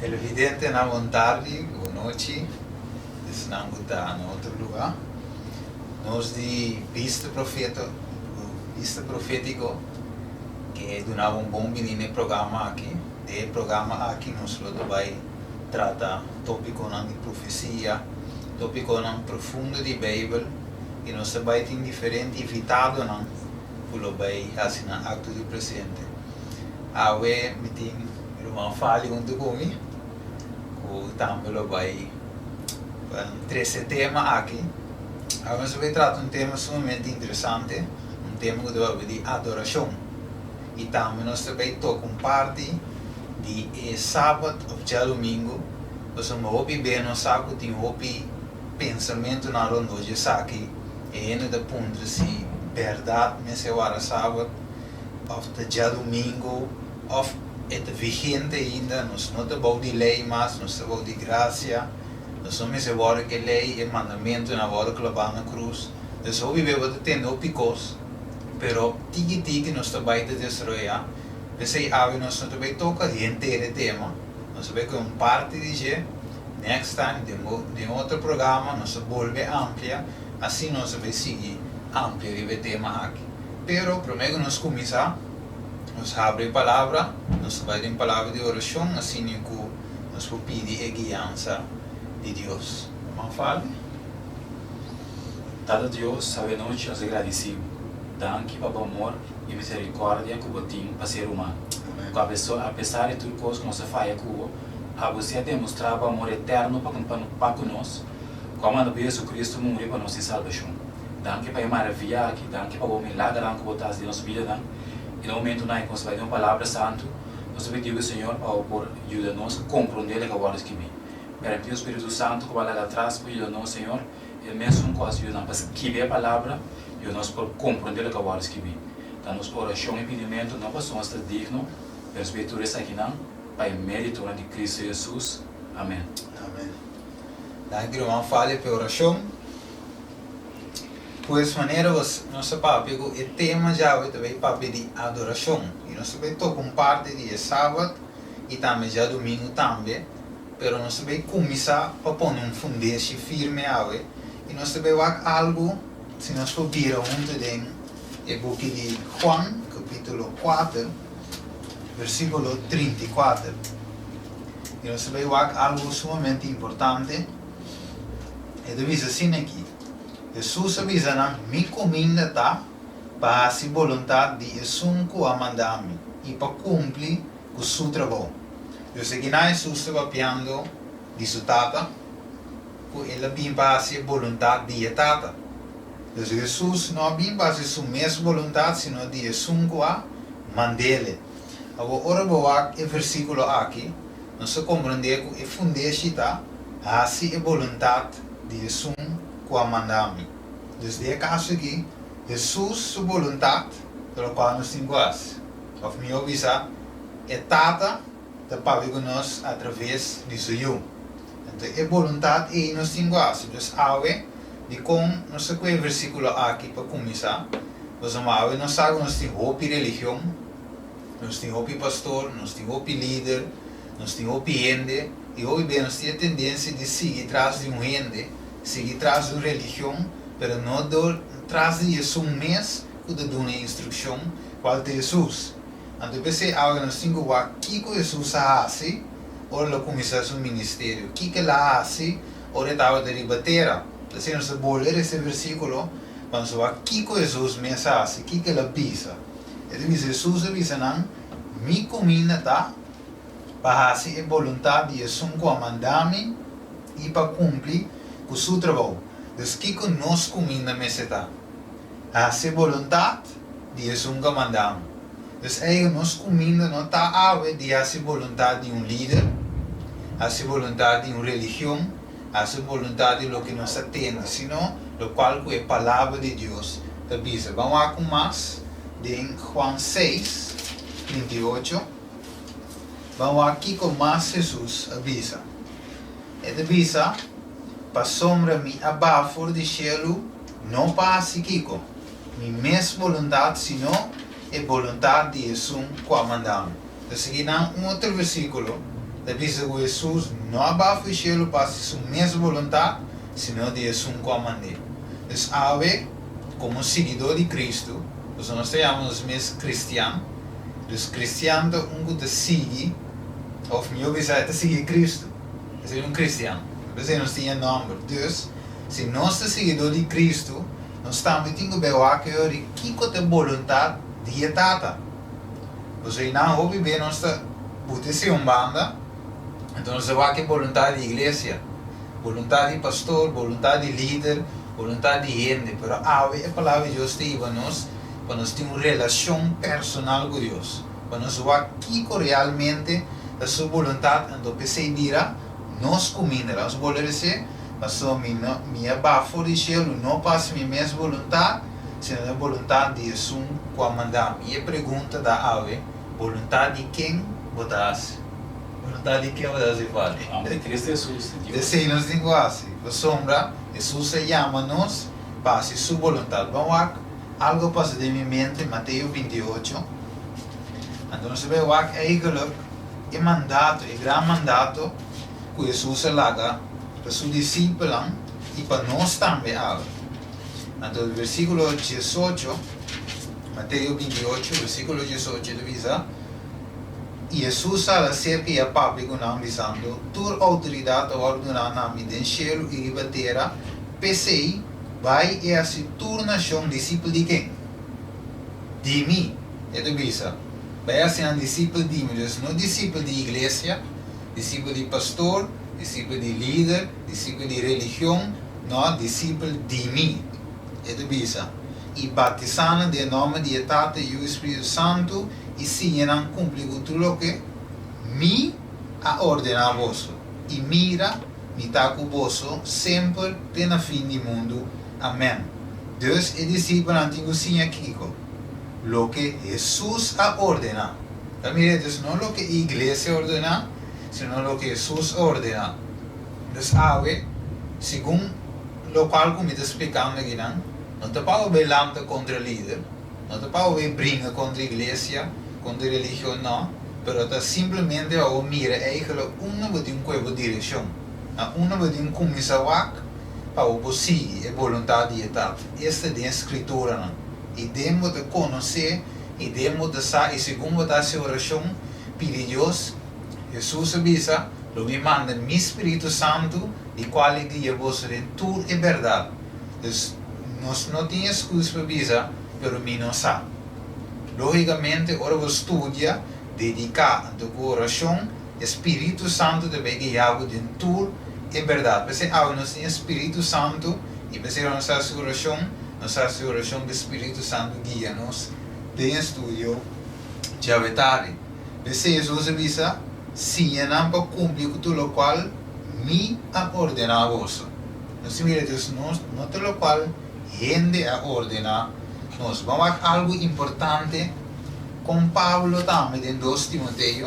Televidentenan bon tardi, bon nochi, esnan ku ta na otro lugá. Nos di Bista Profeto, Bista Profétiko ke duna bo un bon bini na e programa aki. Den e programa aki nos lo ta bai trata tópikonan di profesia, tópikonan profundo di Beibel i nos ta bai tin diferente invitadonan ku lo bai hasi nan akto di presente. Awe mi tin mi ruman Fali huntu ku mi ku tambe lo bai trese e tema aki. Awe nos ta bai trata un tema sumamente interesante, un tema ku ta papia di adorashon i tambe nos ta bai toka un parti di e sabat òf djadumingu pasobra hopi be nos sa ku tin hopi pensamentunan rondó dje esaki. E hende ta puntra si bèrdat mester wara sabat òf ta djadumingu òf e ta vigente ainda. Nos no ta bou di lei mas, nos ta bou di grasia. Nos no mester wòrdu ku e lei, e mandamentunan a wòrdu klabá na krus. Dus hopi bes bo ta tende hopi kos, pero tiki tiki nos ta bai ta desaroyá. P'esei awe nos no ta bai toka henter e tema, nos ta bai kohe un parti di dje. Next time den bo den otro programa nos ta bolbe amplia, asina nos ta bai sigui amplia riba e tema aki. Pero prome ku nos kuminsá, nos habri e palabra, nos ta bai den palabra di orashon asina ku nos por pidi e guiansa di Dios. Ruman Faldi. Tata Dios, awe nochi nos ta gradisí bo. Danki pa bo amor i miserikòrdia ku bo tin pa ser humano. Ku apesar di tur kos ku nos a faya ku bo, Abo si a demostrá bo amor eterno pa pa ku nos, ku a manda bo JesuCristo muri pa nos tin salbashon. Danki pa e maravia aki, danki pa bo milagernan ku bo ta hasi den nos bidanan. I na momentunan ei ku nos bai den bo Palabra Santu, nos ta pidi bo, Señor, pa bo por yuda nos komprondé loke a wòrdu skibí. Permití bo Spiritu Santu ku bo a laga atras por yuda nos, Señor, e mesun ku a yuda nan pa skibi e Palabra, yuda nos por komprondé loke a wòrdu skibí. Ta nos orashon i pidimentu, no pasobra nos ta digno, pero nos pidi tur esakinan. Pa e meritonan di Cristo Jesus. Amen. Amen. Danki ruman Fali p'e orashon. Pues manera nos a papia ku e tema djawe ta bay papia di adorashon i nos ta bay toka un parti di e sabat i tambe djadumingu tambe, pero nos ta bay kuminsá pa pone un fundeshi firme awe i nos ta bay wak algu si nos por bira huntu den e buki di Juan kapitulo kuater. Versíkulo 34. I nos ta bai wak algu sumamente importante. E ta bisa asina aki, Hesus a bisa nan, Mi kuminda ta pa hasi boluntat di esun ku a manda mi i pa kumpli ku su trabou. Yo sigui nan Hesus ta papiando di su Tata, ku el a bin pa hasi e boluntat di e Tata. Dus Hesus no a bin pa hasi su mes boluntat, sino di esun ku a mand'ele. Awor, ora bo wak e versíkulo aki, nos ta komprendé ku e fundeshi ta, Hasi e boluntat di esun ku a manda mi. Dus den e kaso aki, Hesus su boluntat ta lokual nos tin ku hasi. Òf mihó bisa, e Tata ta papia ku nos atraves di su Yu. Anto e boluntat ei nos tin ku hasi. Dus awe, dikon nos ta ku e versíkulo aki pa kuminsá? Pasobra awe nos sa ku nos tin hopi religion, nos tin hopi pastor, nos tin hopi lider, nos tin hopi hende, i hopi bes nos tin e tendensia di sigui tras di un hende, sigui tras di un religion, pero no dor tras di esun mes ku ta duna e instrukshon, kual ta Hesus. Anto p'esei awe nos tin ku wak kiko Hesus a hasi ora el a kuminsá su ministerio, kiko el a hasi ora e tabata riba tera. P'esei nos ta bolbe resa e versíkulo pa nos wak kiko Hesus mes a hasi, kiko el a bisa. E ta bisa, Hesus a bisa nan, Mi kuminda ta pa hasi e boluntat di esun ku a manda mi i pa kumpli ku su trabou. Dus kiko nos kuminda mester ta? Hasi e boluntat di esun ku a manda mi. Dus eigen nos kuminda no ta awe di hasi boluntat di un lider, hasi boluntat di un religion, hasi boluntat di loke nos ta tende, sino lokual ku e Palabra di Dios ta bisa. Ban wak un mas den Juan seis, 38. Ban wak kiko mas Hesus a bisa. E ta bisa, Pasobra mi a baha for di shelu no pa hasi kiko? Mi mes boluntat, sino e boluntat di esun ku a manda mi. Ta sigui nan un otro versíkulo. Ta bisa ku Hesus no a baha for di shelu pa hasi su mes boluntat, sino di esun ku a mand'é. Dus awe, komo siguidó di Kristu, pasobra nos ta yama nos mes kristian, dus kristian ta un ku ta sigui, òf mihó bisa e ta sigui Kristu, esei un kristian, p'esei nos tin e nòmber. Dus, si nos ta siguidó di Kristu, nos tambe tin ku bai wak e ora kiko ta e boluntat di e Tata. Pasobra einan hopi be nos ta buta esei un banda, anto nos ta wak e boluntat di iglesia, boluntat di pastor, boluntat di lider, boluntat di hende. Pero awe e Palabra di Dios ta hiba nos pa nos tin un relashon personal ku Dios, pa nos wak kiko realmente ta su boluntat, anto p'esei bira nos kuminda. Laga nos bolbe resé, Pasobra mi no, mi a baha for di shelu no pa hasi mi mes boluntat, sino e boluntat di esun ku a manda mi. I e pregunta ta awe, Boluntat di ken bo ta hasi? Boluntat di ken bo ta hasi, Fadi? Amor di Cristo Hesus, di Dios. Esei nos tin ku hasi, pasobra Hesus a yama nos pa hasi Su boluntat. Ban wak algu a pasa den mi mente, Mateo 28. Anto nos ta bai wak eigenlik e mandato, e gran mandato ku Hesus a laga pa Su disipelnan i pa nos tambe awe. Anto versíkulo 18, Mateo 28, versíkulo 18 ta bisa, I Hesus a hala serka i a papia ku nan, bisando, Tur outoridat a wòrdu duná na mi den shelu i riba tera, p'esei, bai i hasi tur nashon disipel di ken? Di mi, e ta bisa. Bai hasi nan disipel di mi, dus no disipel di iglesia, disipel di pastor, disipel di lider, disipel di religion, No, disipel di mi, e ta bisa, i batisá nan den e nòmber di e Tata, Yu i Spiritu Santu, i siña nan kumpli ku tur loke mi a ordená boso. I mira, mi ta ku boso semper te na fin di mundu. Amèn. Dus e disipelnan tin ku siña kiko? Loke Hesus a ordená. Ta mira, dus no loke e iglesia a ordená, sino loke Hesus a ordená. Dus awe, segun lokual ku mi ta splikando akinan, no ta pa bo bai lanta kontra lider, no ta pa bo bai bringa kontra iglesia, kontra religion, no, pero ta simplemente pa bo mira eigelijk unda bo tin ku e bo direkshon, na unda bo tin kuminsá wak pa bo por sigui e boluntat di e Tata. Esta den e Skrituranan. I den bo ta konosé, i den bo ta sa, i segun bo ta hasi orashon, pidi Dios, Hesus a bisa, Lo mi manda mi Spiritu Santu, di kual e guia boso den tur e bèrdat. Dus, nos no tin eskus pa bisa, Pero mi no sa. Lógikamente, ora bo studia, dediká anto ku orashon, e Spiritu Santu ta bai guia bo den tur e bèrdat. P'esei awe nos tin e Spiritu Santu, i p'esei ora nos ta hasi orashon, nos ta hasi orashon ku e Spiritu Santu guia nos den e studio djawe tardi. P'esei Hesus a bisa, Siña nan pa kumpli ku tur lokual Mi a ordená boso. Nos tin mira Dios nos, no tur lokual hende a ordená nos. Ban wak algu importante kon Pablo tambe den 2 Timoteo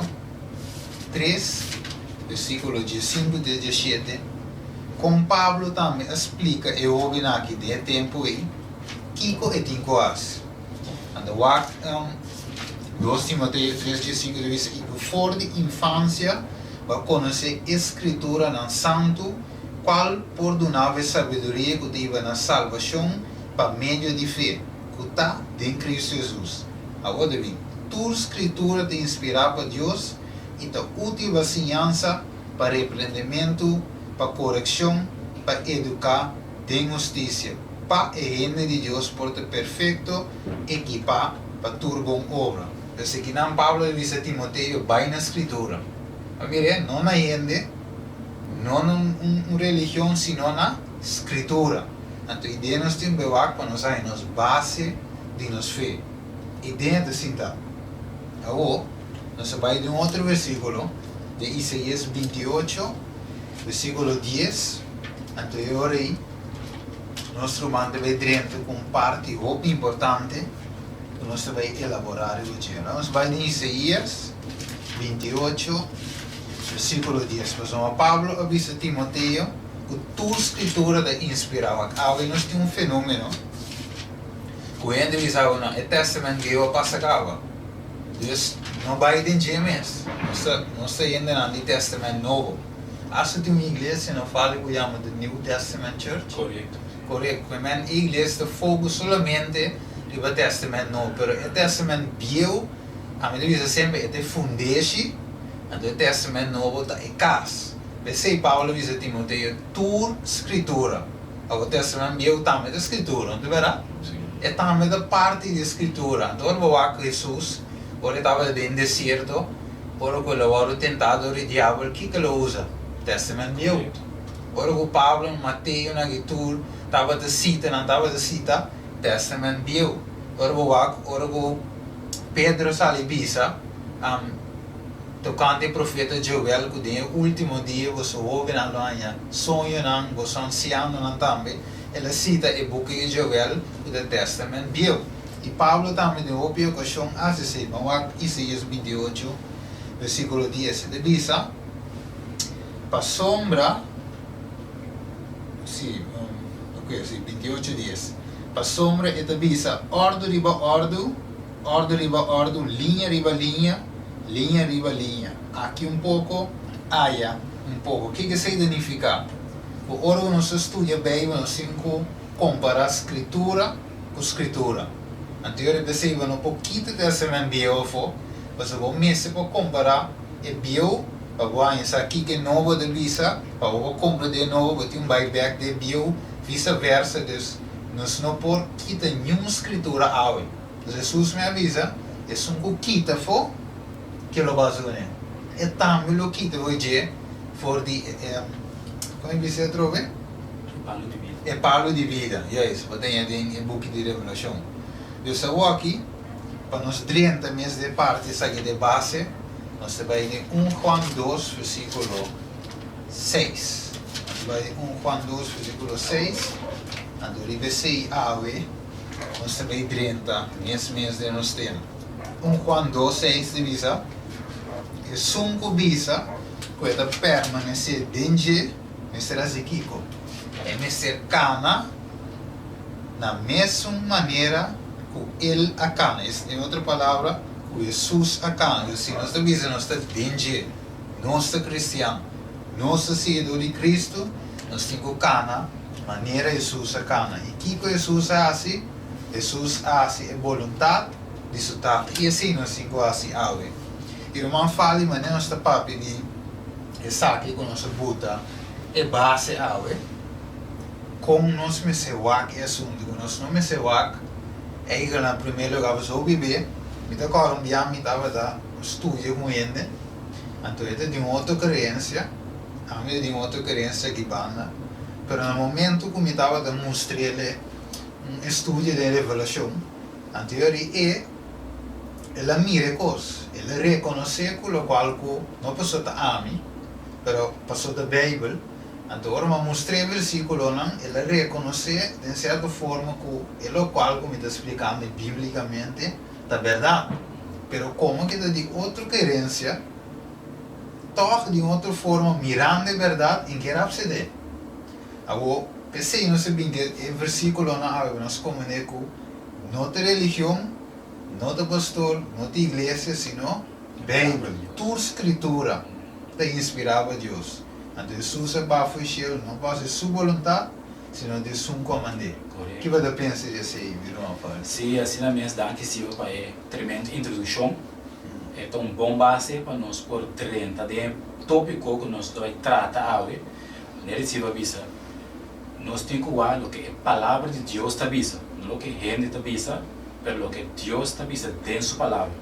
3, versíkulo 15 te 17, kon Pablo tambe a splika e hóbennan aki den e tempu ei kiko e tin ku hasi. Anto wak 2 Timoteo 3, 15 ta bisa, I ku for di infansia bo a konosé e Skrituranan Santu, kual por duna bo e sabiduria ku ta hiba na salbashon pa medio di fe, ku ta den Kristu Hesus. Awor ta bin, tur Skritura ta inspirá pa Dios i ta útil pa siñansa, pa reprendementu, pa korekshon, pa eduká den hustisia, pa e hende di Dios por ta perfekto, ekipá pa tur bon obra. Esekinan Pablo a bisa Timoteo, Bai na Skritura. Pa mir'é, no na hende, no na un religion, sino na Skritura. Anto idea nos tin bewak pa nos haña nos base di nos fe. Idea ta sinta. Awor, nos a bai den un otro versíkulo, den Isaías 28, versíkulo 10. Anto e ora ei, nos ruman ta bai drenta ku un parti hopi importante ku nos ta bai elaborá riba dje. Nos bai den Isaías 28, versíkulo 10. Pasobra Pablo a bisa Timoteo ku tur Skritura ta inspirá. Wak, awe nos tin un fenómeno ku hende bisa awe, No, e Tèstamènt Bieu a pasa kaba. Dus, no bai den dje mes. Nos ta nos ta hendenan di Testament Nobo. Asta tin un iglesia na Valley ku yama The New Testament Church. Korekto. Korekto. Ku men e iglesia ta focus solamente riba Testament Nobo, pero e Testament Bieu, ami ta bisa semper e ta e fundeshi, anto e Testament Nobo ta e kas. P'esei Pablo a bisa Timoteo, Tur Skritura, Awor Testament Bieu tambe ta Skritura, no ta bèrdat? E tambe ta parti di e Skritura. Anto ora bo wak Hesus, ora e tabata den desierto, ora ku el a wòrdu tentá dor di diabel, kiko el a usa? Testament Bieu. Ora ku Pablo, Mateo nan i tur tabata sita, nan tabata sita Testament Bieu. Ora bo wak, ora ku Pedro sali bisa, Tokante e profeta Joel ku den e último dia boso hóbennan lo haña soñonan, boso ansianonan tambe, el a sita e buki di Joel ku ta Tèstamènt Bieu. I Pablo tambe den hopi okashon a hasi esei. Ban wak Isaías 28, versíkulo 10. E ta bisa, Pasobra, sí, oke, sí, 28, 10. Pasobra e ta bisa, Òrdu riba òrdu, Òrdu riba òrdu, liña riba liña, liña riba liña, aki un poko, aya un poko. Kiko esei ta nifiká? Ku ora ku nos ta studia Beibel nos tin ku kompará Skritura ku Skritura. Anto yo riba esei bo no por kita Tèstamènt Bieu afó, pasobra bo mester por kompará e bieu pa bo haña sa kiko e nobo ta bisa, pa bo por komprendé e nobo bo tin bai bèk den e bieu, visa versa. Dus nos no por kita niun Skritura awe. Jesus mi a bisa, Esun ku kita afó, ke lo basa kuné? E tambe lo kita for dje, for di e, kon e bisa atrobe? E palu di bida. E palu di bida, juist, bo ta haña den e buki di Revelashon. Dus awoki, pa nos drenta mes den parti esaki den base, nos ta bai den un Juan dos, versíkulo seis. Nos ta bai den un Juan dos, versíkulo seis, anto riba esei awe. Nos ta bay drenta mes mes den nos tema. Un Juan dos seis ta bisa, Esun ku bisa ku e ta permanesé den dje mester hasi kiko? E mester kana na mesun manera ku el a kana. Den otro palabra, ku Hesus a kana. Dus si nos ta bisa nos ta den dje, nos ta kristian, nos ta siguidó di Kristu, nos tin ku kana Manera Hesus a kana. I kiko Hesus a hasi? Hesus a hasi e boluntat di su Tata. I esei nos tin ku hasi awe. I ruman Fali, manera nos ta papia di esaki ku nos a buta e base awe, kon nos mester wak e asuntu? Ku nos no mester wak eikel na primer lugar pasobra hopi be mi ta kòrda un bia mi tabata studia ku un hende, anto e ta di un otro kreensia, Ami ta di un otro kerensia aki banda, pero na momento ku mi tabata mustr'el un estudio den Revelashon, anterior di e, el a mira e kos, el a rekonosé ku lokual ku no pasobra ta ami, pero pasobra ta Beibel. Anto ora mi a mustr'é e versíkulonan, el a rekonosé den sierto forma ku e lokual ku mi ta splikando bíblikamente ta bèrdat. Pero komo ke ta di otro kerensia, Tòg di un otro forma mirando e bèrdat en kier apsedé. Awor, p'esei nos a bin den e versíkulonan awe ku nos komprendé ku no ta religion, no ta pastor, no ta iglesia, sino Beibel. Tur Skritura ta inspirá pa Dios. Anto Hesus a baha for shelu no pa hasi su boluntat, sino di esun ku a mand'é. Ki bo ta pensa di esei, mi ruman Fabio? Sí, asina mes. Danki Siba pa e tremendo introdukshon. E ta un bon base pa nos por drenta den e tópiko ku nos ta bai trata awe. Manera di Silva a bisa, nos tin ku wak loke e Palabra di Dios ta bisa, no loke hende ta bisa, pero loke Dios ta bisa den su Palabra.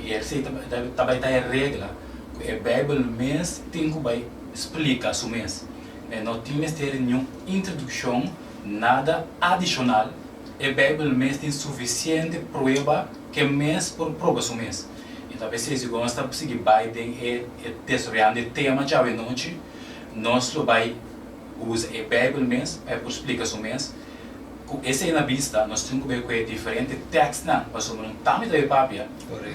I esei ta bai ta e regla ku e Beibel mes tin ku bai splika su mes. E no tin mester di niun introdukshon, nada adishonal. E Beibel mes tin sufisiente prueba ke mes por proba su mes. I ta p'esei si nos ta sigui bai den e desaroyando e tema djawe nochi, nos lo bai usa e Beibel mes pa e por splika su mes. Ku esei na bista, nos tin ku bai ku e diferente tèkstnan, pasobra no ta mi ta bai papia,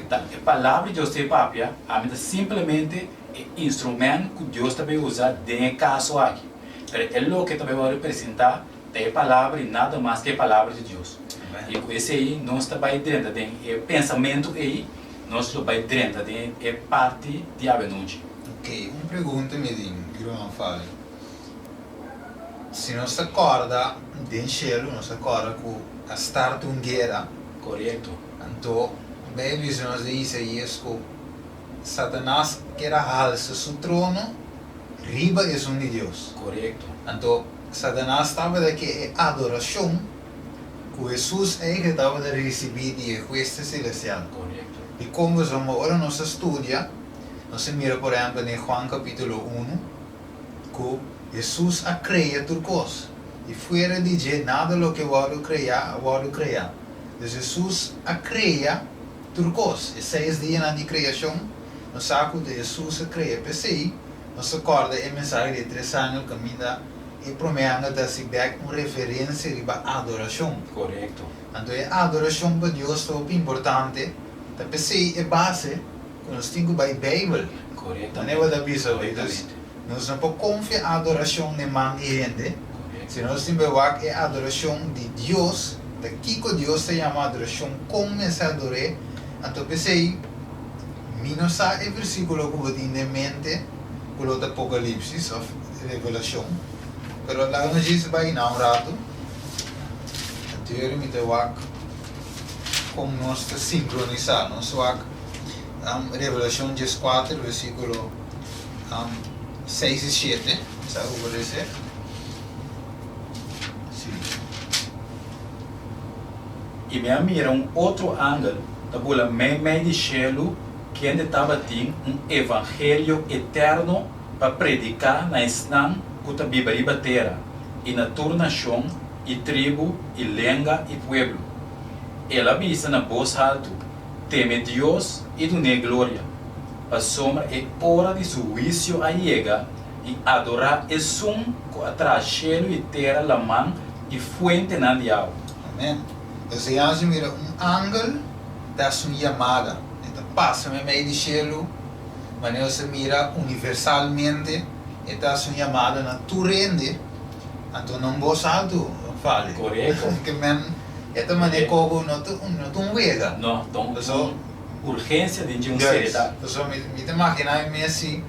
ta e Palabra di Dios ta bai papia, ami ta simplemente e instrumènt ku Dios ta bai usa den e kaso aki. Pero e loke ta bai wòrdu presentá Ta e Palabra i nada mas ke e Palabra di Dios. I ku esei nos ta bai drenta den e pensamentu ei. nos lo bai drenta den e parti di awenochi. Ok, un pregunta mi tin, Ruman Fabio. Si nos ta kòrda den shelu, nos ta kòrda ku a start un guera. Korekto. Anto, Beibel bisa nos den Isaías ku Satanas kier a halsa su trono riba esun di Dios. Korekto. Anto, Satanas tabata ke e adorashon ku Hesus eigen tabata risibí di e hueste selestial. Korekto. Dikon? Pasobra ora nos ta studia, nos ta mira por ehèmpel den Juan kapítulo unu, ku Hesus a krea tur kos, i fuera di dje nada loke wòrdu kreá a wòrdu kreá. Dus Hesus a krea tur kos. E seis dianan di kreashon, nos sa ku ta Hesus a krea. P'esei, nos ta kòrda e mensahe di e tres angel kaminda e promé angel ta hasi bèk un referensia riba adorashon. Korekto. Anto e adorashon pa Dios ta hopi importante. Ta p'esei e base ku nos tin ku bai Beibel. Korektamente. Manera bo ta bisa hoy. Dus nos no por konfia adorashon den man di hende, si nos tin bai wak e adorashon di Dios, ta kiko Dios ta yama adorashon, kon mester ador'é. Anto p'esei mi no sa e versíkulo ku bo tin den mente ku lo ta Apokalipsis òf Revelashon, pero laga nos djis bai na un ratu. Anto yori mi ta wak kon nos ta sinkronisá. Nos wak Revelashon dieskuater versíkulo seis i shete. Sa ku por esei? Sí. I mi a mira un otro angel ta bula meimei di shelu kende tabatin un evangelio eterno pa prediká na esnan ku ta biba riba tera, i na tur nashon i tribu i lenga i pueblo. El a bisa na bos haltu, Teme Dios i dun'é gloria, pasobra e ora di su huisio a yega, i adorá Esun ku a traha shelu i tera, laman i fuentenan di awa. Amèn. Enseñansa mira un angel ta hasi un yamada. E ta pasa meimei di shelu, manera nos ta mira universalmente, e ta hasi un yamada na tur hende. Anto na un bos altu, Fali. Korekto. Ke men e ta manera kobo no ta no ta un wega. No, ta un urgensia den dje un seriedat. Pasobra mi mi ta imaginá mi mes si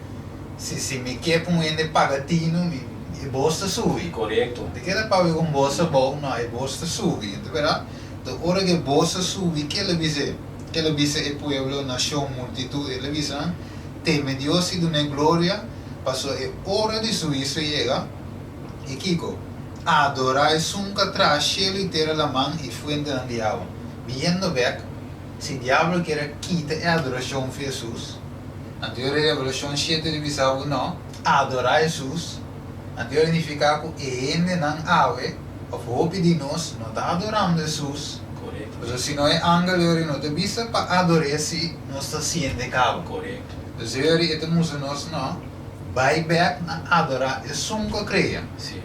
si si mi ke pa un hende paga tinu mi e bos ta subi. Korekto. Di ke ta papia ku un bos abou, no e bos ta subi. Anto bera ta ora ku e bos a subi ke el a bis'é? Ke el a bisa e pueblo, nashon, multitut? El a bisa nan, Teme Dios i dun'é gloria, pasobra e ora di su huisio yega. I kiko? Adorá esun ku a traha shelu i tera, laman i fuentenan di awa. Biendo bek, si diablo kier a kita e adorashon fi Hesus, anto e Revelashon shete di bisa bo no, adorá Hesus, anto e nifiká ku e hendenan awe, òf hopi di nos, no ta adorando Hesus. Korekto. Pasobra si no e angel yori no ta bisa pa ador'é si nos ta siente kaba. Korekto. Entonces yori e ta mustra nos no. Bai bek na adorá esun ku a krea. Sí.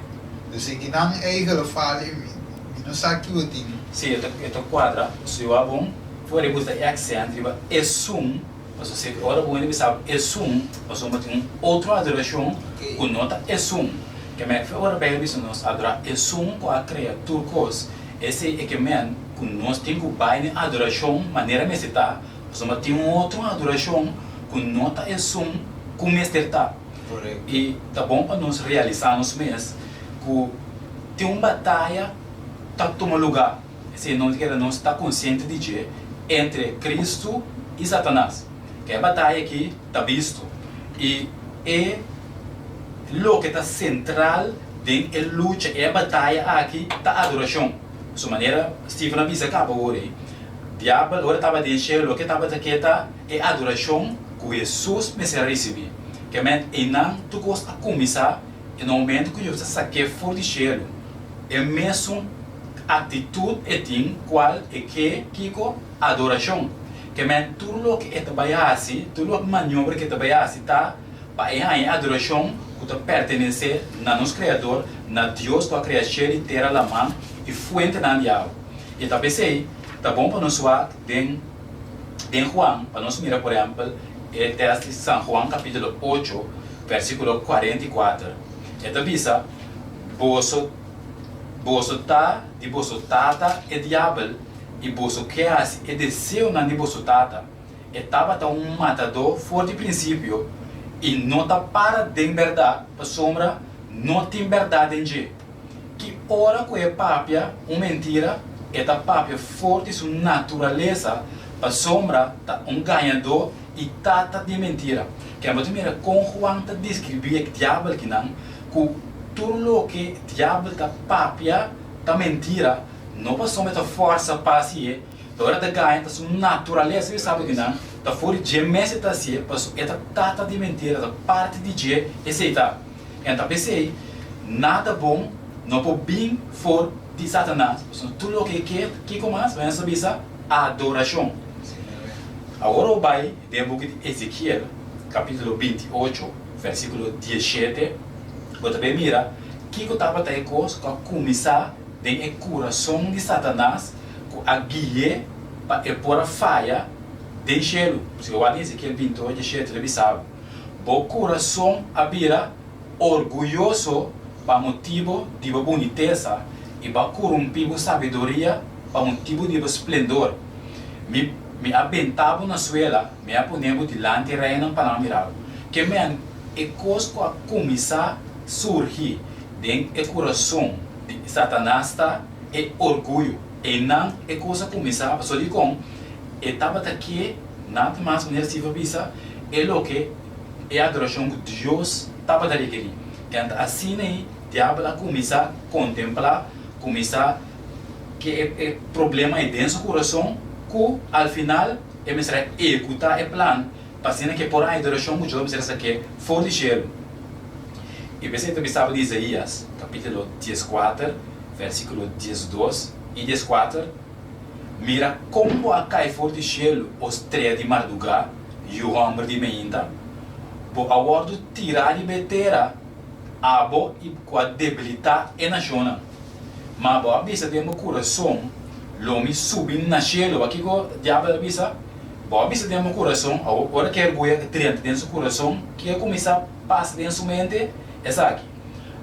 Dus e kinan eigen fali, mi no sa ki bo tin. Sí, e ta kuadra. Si bo a bon, for e busta e aksent riba esun, pasobra si ora bo hende bisa esun, pasobra bo tin un otro adorashon ku no ta esun. Ke men fe ora Beibel bisa nos adorá esun ku a krea tur kos, esei e ke men ku nos tin ku bai den adorashon manera mester ta, Pasobra tin un otro adorashon ku no ta esun ku mester ta. I ta bon pa nos realisá nos mes ku tin un bataya ta tuma lugá, esei nos kere nos ta konsiente di dje, entre Kristu i Satanas. Ku e bataya aki ta bisto i e loke ta sentral den e lucha, e bataya aki ta adorashon. Su manera Steven a bisa kaba ora ei. Diabel ora tabata den shelu loke tabata ke ta e adorashon ku Hesus mester a risibí. Kement einan tur kos a kuminsá e na momentu ku Dios a sak'é for di shelu. E mesun aktitut e tin kual e ke kiko? Adorashon. Kement tur loke e ta bai hasi, tur loke maniobra ku e ta bai hasi ta pa e haña e adorashon ku ta pertenesé na nos Kreador, na Dios ku a krea shelu i tera, laman i fuentenan di awa. I ta p'esei ta bon pa nos wak den den Juan, pa nos mira por ehèmpel e tèst di San Juan kapítulo ocho vèrsikulo 44. E ta bisa, Boso boso ta di boso tata e diabel, i boso ke hasi e deseonan di boso tata. E tabata un matadó for di prinsipio i no ta para den bèrdat pasobra no tin bèrdat den dje. Ki ora ku e papia un mentira, e ta papia for di su naturalesa pasobra ta un gañadó i tata di mentira. Ken bo ta mira kon Juan ta deskribí e diabel kinan ku tur loke diabel ta papia ta mentira, no pasobra e ta fòrsa pa hasié, Ora ta gaña ta su naturalesa di sabi di nan ta for di dje mes e ta hacié paso e ta tata di mentira ta parti di dje esey ta en ta pesey nada bon no por bin for di satanas pasobra tur loke e ke kiko mas bo sa bisa adoracion awor bo bay den buki di Ezekiel capitulo 28 versiculo 17 bo ta bay mira kiko tabata e cos cu a cuminsa den e curason di satanas ku a gui'é pa e por a faya den shelu. Si bo wak den Ezekiel 28, 7, lo bisa bo, Bo kurason a bira orguyoso pa motibu di bo bunitesa i bo a korumpí bo sabiduria pa motibu di bo splendor. Mi, mi a benta bo na suela, mi a pone bo dilanti reinan pa nan mira bo. Ke men e kos ku a kuminsá surgi den e kurason di Satanas ta e orguyo. Einan e kos a kuminsá, pasobra dikon e tabata ke nada mas manera Steve a bisa, e loke e adorashon ku Dios tabata rekerí. Kenta asina ei diabel a kuminsá kontemplá, kuminsá ke e problema ei den su kurason ku al final e mester a ehekutá e plan pa asina ke por haña adorashon ku Dios mester a sak'é for di shelu. I p'esei ta bisa bo di Isaías kapítulo 14 versíkulo 12 i 14, Mira kon bo a kai for di shelu, o strea di mardugá, yu hòmber di meinta! Bo a wòrdu tirá riba e tera, abo i ku a debilitá e nashonnan. Ma bo a bisa den bo kurason, Lo mi subi na shelu. Wak kiko diabel a bisa? Bo a bisa den bo kurason, awor ora ku e orguyo a drenta den su kurason, kiko a kuminsá pasa den su mente? Esaki,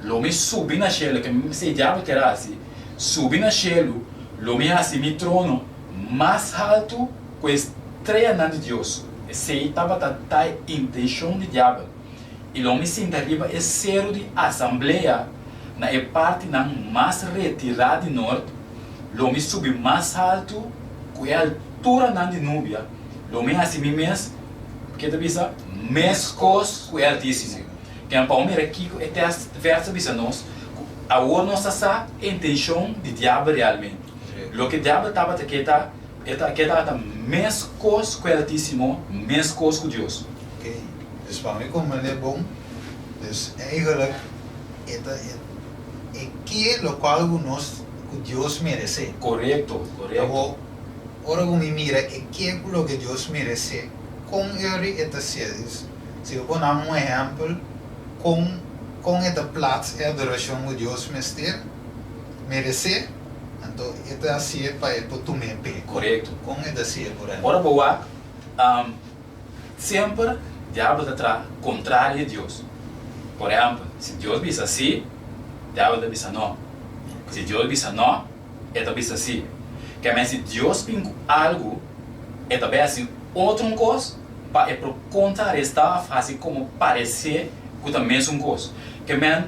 Lo mi subi na shelu, ke mi si e diabel kier hasi, subi na shelu, lo mi hasi mi trono mas haltu ku e streanan di Dios. Esei tabata ta e intenshon di diabel. I lo mi sinta riba e seru di asamblea na e partinan mas retirá di nort, lo mi subi mas haltu ku e alturanan di nubia, lo mi hasi mi mes, ke ta bisa, meskos ku e Altísimo. Ken pa bo mira kiko e tèst vèrs ta bisa nos ku awor nos ta sa e intenshon di diabel realmente. Loke diabel tabata ke ta, e ta ke tabata meskos ku e Altísimo, meskos ku Dios. Oké, dus pa mi komprendé bon, dus eigenlijk e ta e ke lokual ku nos ku Dios meresé. Korekto, korekto. Awor, ora ku mi mira e ke ku loke Dios meresé, kon eri e ta ser? Dus Si bo pone un ehèmpel, kon kon e ta plats e adorashon ku Dios mester meresé, anto e ta hasié pa e por tum'é p'e. Korekto. Kon e ta hasié, por ehèmpel? Ora bo wak, semper diabel ta traha kontrario di Dios. Por ehèmpel, si Dios bisa sí, diabel ta bisa nò. Si Dios bisa nò, e ta bisa sí. Kèmen si Dios bin ku algu, e ta bai hasi otro un kos pa e por kontrarestá òf hasi komo paresé ku ta mesun kos. Kèmen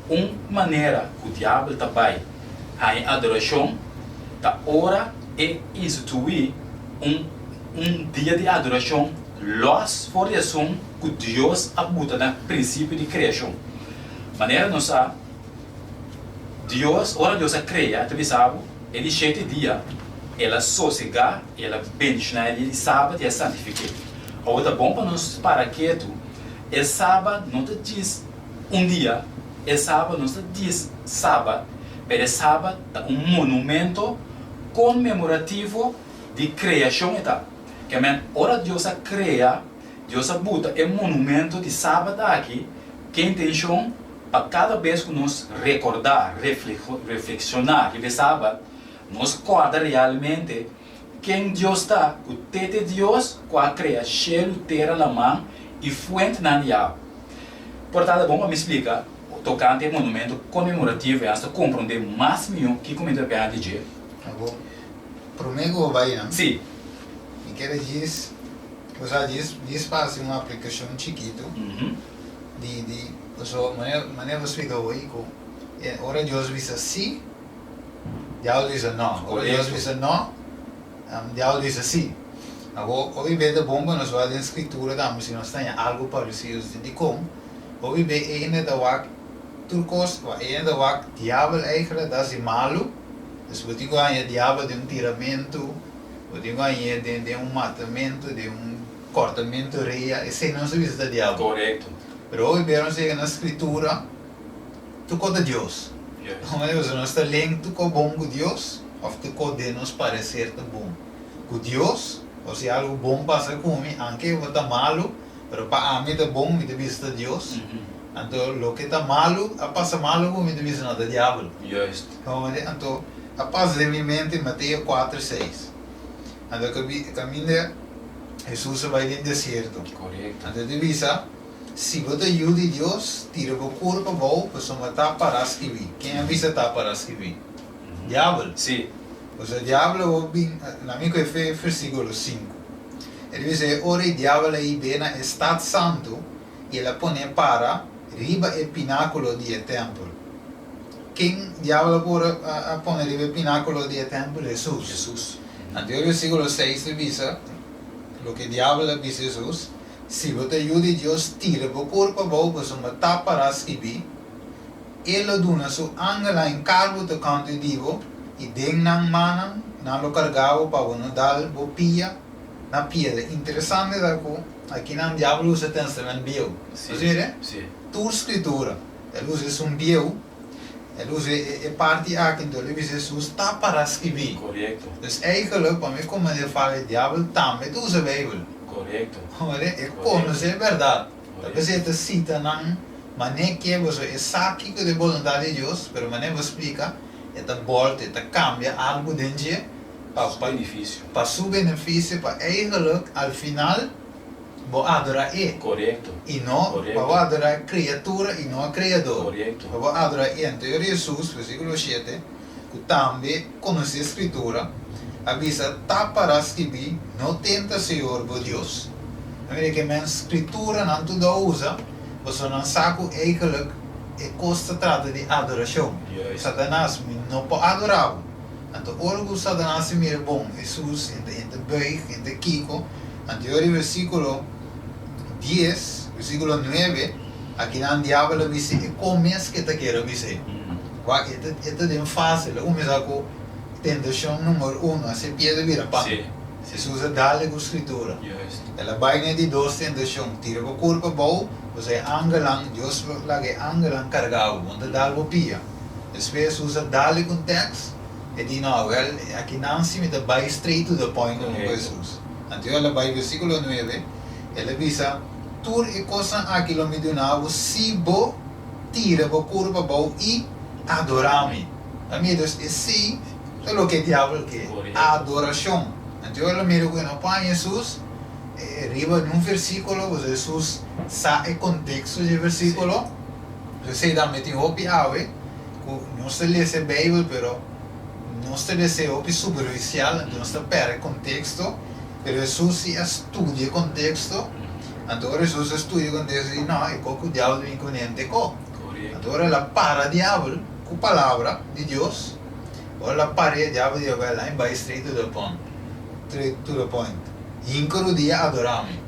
un manera ku diabel ta bai haña adorashon ta ora e instituí un un dia di adorashon lòs for di esun ku Dios a buta na prinsipio di kreashon. Manera nos sa. Dios, ora Dios a krea, ta bisa bo, e di shete dia El a sosegá, El a bendishoná e dia di Sabat i a santifik'é. Awor ta bon pa nos para ketu, e Sabat no ta djis un dia, e Sabat no ta djis Sabat, pero e Sabat ta un monumento konmemorativo di kreashon e ta. Kèmen, ora Dios a krea, Dios a buta e monumento di Sabat aki ke intenshon Pa kada bes ku nos rekordá, reflekshoná riba e Sabat, nos kòrda realmente ken Dios ta, ku Tete Dios ku a krea shelu, tera, laman i fuentenan di awa. Por ta bon pa mi splika tokante e monumento konmemorativo i asta komprondé mas mihó kiko mi ta papia di dje. Abo, promé ku bo bai nan, Sí. mi kere djis. Osea, djis djis pa hasi un aplikashon chikitu di di pasobra manera manera bo splika hoy ku e ora Dios bisa si, diabel bisa no. Ora Dios bisa no, diabel bisa si. Awor hopi be ta bon pa nos wak den Skritura tambe si nos ta haña algu paresido. Dikon? Hopi be e hende ta wak tur kos, e hende ta wak diabel eigentlik ta hasi malu, dus bo tin ku haña diabel den un tiramentu, Bo tin ku hañ'é den den un matamentu, den un kòrtamentu rea, esei no ta bisa ta diabel. Korekto. Pero hopi bes nos yega na Skritura, tur kos ta Dios. Juist. Pasobra nos ta leen tur kos bon ku Dios, òf tur kos den nos pareser ta bon ku Dios, òf si algu bon pasa ku mi, anke bo ta malu, pero pa ami ta bon, mi ta bisa ta Dios. Anto loke ta malu, a pasa malu ku mi, mi ta bisa no ta diabel. Juist. Anto A pasa den mi mente Mateo kuater seis. Anto kaminda Hesus a bai den desierto. Anto e ta bisa, Si bo ta yu di Dios, tira bo kurpa abou, pasobra ta pará skibí. Ken a bisa ta pará skibí? Diabel. Pasobra diabel a bin, na mi ku e fe versíkulo sinku. E ta bisa, E ora e diabel a hib'é na e stat santu, i el a pon'é para riba e pinákulo di e tèmpel. Ken diabel a por a pone riba e pinákulo di e tèmpel? Hesus. Hesus. Anto e versíkulo seis ta bisa loke diabel a bisa Hesus, Si bo ta yu di Dios, tira bo kurpa abou, pasobra ta pará skibí, E lo duna su angelnan enkargo tokante di bo, i den nan mannan nan lo kargá bo pa bo no dal bo pia na piedra. Interesante ta ku akinan diabel usa Tèstamènt Bieu. Sí. Bo ta mira? Sí. Tur Skritura. El usa esun bieu, el usa e parti aki, enton el bisa Hesus ta para skibí. Korekto. Dus eigenlijk, pa mi komprende fala e diabel tambe ta usa Beibel. Korekto. Hoor, e konosé e bèrdat. Ta p'esei e ta sita nan manera ke boso e sa kiko ta e boluntat di Dios, pero manera bo splika, e ta bòlta, e ta kambia algu den dje pa Su benefisio. pa su benefisio, pa eigenlijk al final Bo adora e. Korekto. I no Korekto. pa bo adora e kriatura i no e Kreador. Korekto. Pa bo adora e. Anto e Hesus, versíkulo shete, ku tambe konosé Skritura, a bisa, Ta pará skibí, No tenta Señor bo Dios. A mira ke men Skrituranan tur a usa, pasobra nan sa ku eigelijk e kos ta trata di adorashon. Juist. Satanas, mi no por adorá bo. Anto ora ku Satanas a mira bon Hesus, e ta e ta buig, e ta kiko, Anto di versíkulo dies, versíkulo nuebe, akinan diabel a bisa e kon mes ke ta kere bis'é. Wak, e ta, e ta den fase, el a kuminsá ku tentashon numero uno, hasi piedra bira pan. Hesus a dal ku Skritura. El a bai na e di dos tentashon, tira bo kurpa abou, pasobra e angelnan, Dios lo laga e angelnan karga bo, bo no ta dal bo pia. Despues Hesus a dal ku un tèks. E di, No, awel, akinan si mi ta bai straight to the point como cu Jesus. Anto el a bai versiculo nuebe, el a bisa, Tur e cosnan aki lo mi duna bo si bo tira bo curpa abou i adora mi. Ta mira, dus esey ta loke e diabel ke, adoracion. Anto el a mira cu e no por haña Jesus riba niun versiculo, pasobra Jesus sa e contexto dje versiculo. Esey tambe tin hopi awe. Ku nos ta lesa e Beibel pero nos ta lesa e hopi superfisial anto nos ta pèrdè e konteksto, pero Hesus si a studia e konteksto, anto ora Hesus a studia e konteksto e di no e ko ku diabel ta bin kuné ente ko, anto ora el a para diabel ku palabra di Dios, ora el a par'é diabel di wèl ai bai straight to the pont straight to the point, hinka rudia adorá mi,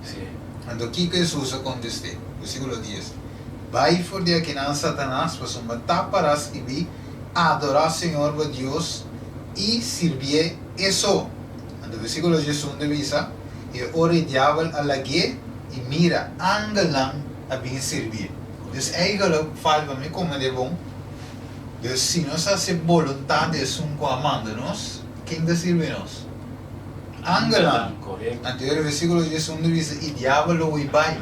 anto kiko Hesus a kontest'é? Versíkulo dies. Bai for di akinan, Satanas, pasobra ta pará skibí, Adorá Señor bo Dios i sirbié E so. Anto versíkulo diesun ta bisa, E ora e diabel a lag'é, i mira, angelnan a bin sirbié. Dus eigenlijk falta pa mi komprendé bon, dus si nos hasi boluntat di esun ku a manda nos, ken ta sirbi nos? Angelnan. Anto e versíkulo diesun ta bisa, I diabel lo hui bai.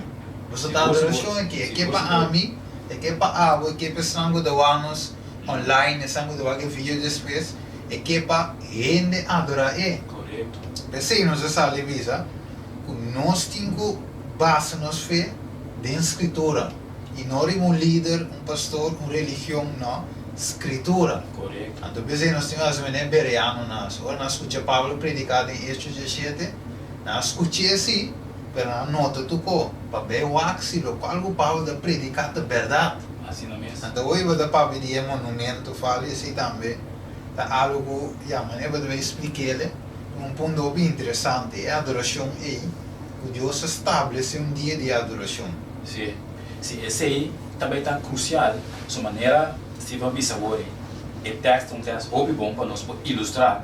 Boso ta adorashon aki, e ke pa ami, e ke pa abo, e ke pa esnan ku ta wak nos online, esnan ku ta wak e video despues, e ke pa hende adorá e. P'esei nos a sali bisa ku nos tin ku basa nos fe den Skritura i no riba un lider, un pastor, un religion, no, Skritura. Anto p'esei nos tin ku hasi manera bereanonan hasi. Ora nan skucha Pablo prediká den Hechos diesshete, nan a skuch'é sí. Pero nan a nota tur ko pa bay wak si lokual ku Pablo ta prediká ta bèrdat. Asina mes. Anto hoy bo ta papia di e monumento fali esei tambe ta algu ku ya manera bo ta bay splik'el un punto hopi interesante, e adorashon ei ku Dios a stablesé un dia di adorashon. Sí, sí, esei ta bay ta krusial. Su manera Steve a bisa wor e tekst ta un tekst hopi bon pa nos por ilustrá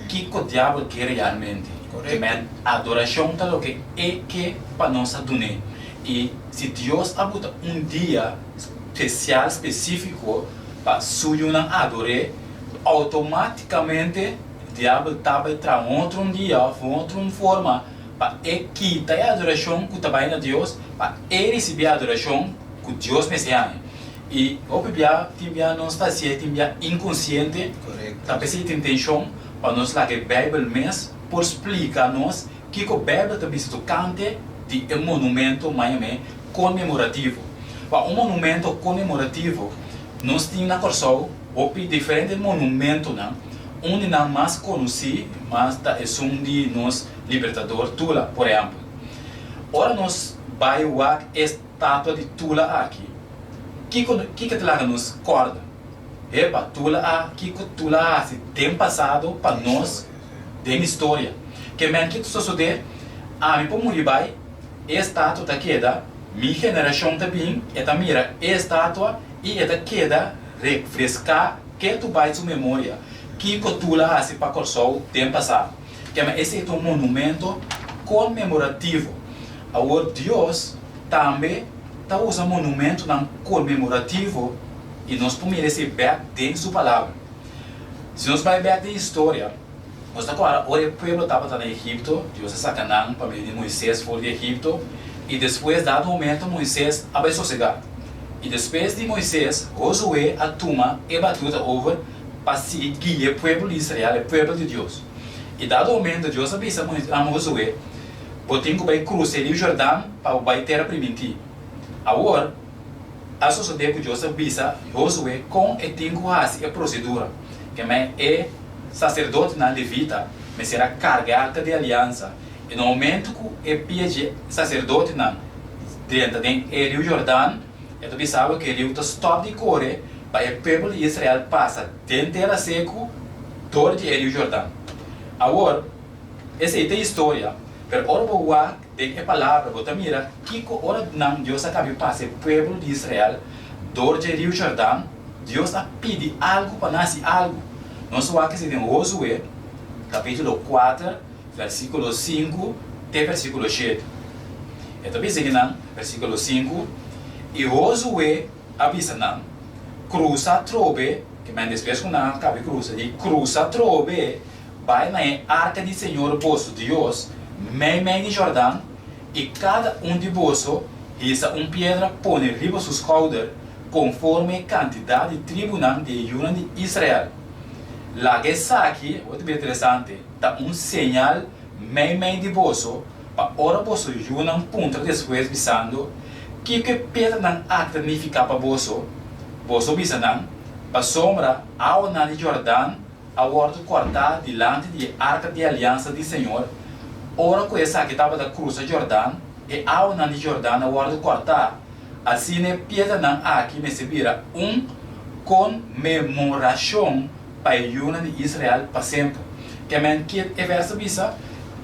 Kiko diabel ke realmente? Ke men adorashon ta loke e ke pa nos a dun'é. I si Dios a buta un dia spesial, spesífiko, pa Su yunan ador'é, outomátikamente diabel ta bai traha un otro un dia òf un otro un forma pa e kita e adorashon ku ta bai na Dios, pa e risibí e adorashon ku Dios mester haña. I hopi bia tin bia nos ta hasié, tin bia inkonsiente, ta p'esei tin tenshon pa nos laga e Beibel mes por splika nos kiko Beibel ta bisa tokante di e monumento mañamé konmemorativo. Pa un monumento konmemorativo nos tin na Kòrsou hopi diferente monumentonan, un di nan mas konosí mas ta esun di nos Libertador Tula, por ehèmpel. Ora nos bai wak e Statua di Tula aki, kiko kiko ta laga nos kòrda? Epa, Tula a kiko Tula a hasi den pasado pa nos den historia. Ke men kiko sosodé? Ami por muri bai, e estatua ta keda, mi generashon ta bin, e ta mira e estatua i e ta keda refreská ketu bai su memoria kiko Tula a hasi pa Kòrsou den pasado. Ke men esei ta un monumento konmemorativo. Awor Dios tambe ta usa monumentonan konmemorativo i nos por mira esei bèk den su Palabra. Si nos bai bèk den historia, nos ta kòrda ora e pueblo tabata na Egipto, Dios a saka nan pa medio di Moises for di Egipto, i despues dado momento Moises a bai sosegá. I despues di Moises, Hosué a tuma e batuta over pa sigui guia e pueblo di Israel, e pueblo di Dios. I dado momento Dios a bisa Hosué, Bo tin ku bai krusa e riu Jordan pa bo bai tera primintí. Awor, a sosodé ku Dios a bisa Josué kon e tin ku hasi e prosedura, kemey e saserdotenan levita mester a karga e arka di aliansa, i na momentu ku e pia dje saserdotenan drenta den e riu Jordan, e ta bisa bo ku e riu ta stòp di kore pa e pueblo di Israel pasa den tera seku dor di e riu Jordan. Awor, Esei ta historia, pero ora bo wak den e palabra bo ta mira kiko ora nan Dios a kabi pasa e pueblo di Israel dor dje riu Jordan, Dios a pidi algu pa nan hasi algu. Nos wak esei den Hosue kapitulo kuater versikulo sinku te versikulo shete. E ta bisa kinan, versikulo sinku, I Hosue a bisa nan, Krusa atrobe, ke men despues ku nan a kabi krusa, di krusa atrobe Bai na e arka di Señor boso Dios meimei di Jordan, i kada un di boso hisa un piedra pone riba su skouder konforme e kantidat di tribunan di e yunan di Israel. Laga esaki, awor ta bira interesante, ta un señal meimei di boso, pa ora boso yunan puntra despues bisando, Kiko e piedranan aki ta nifiká pa boso? Boso bisa nan, Pasobra awanan di Jordan a wòrdu kòrtá dilanti di e arka di aliansa di señor, ora ku esaki tabata krusa Jordan, e awanan di Jordan a wòrdu kòrtá, asina e piedranan aki mester bira un konmemorashon pa e yunan di Israel pa semper. Kèmen ke e vèrs ta bisa?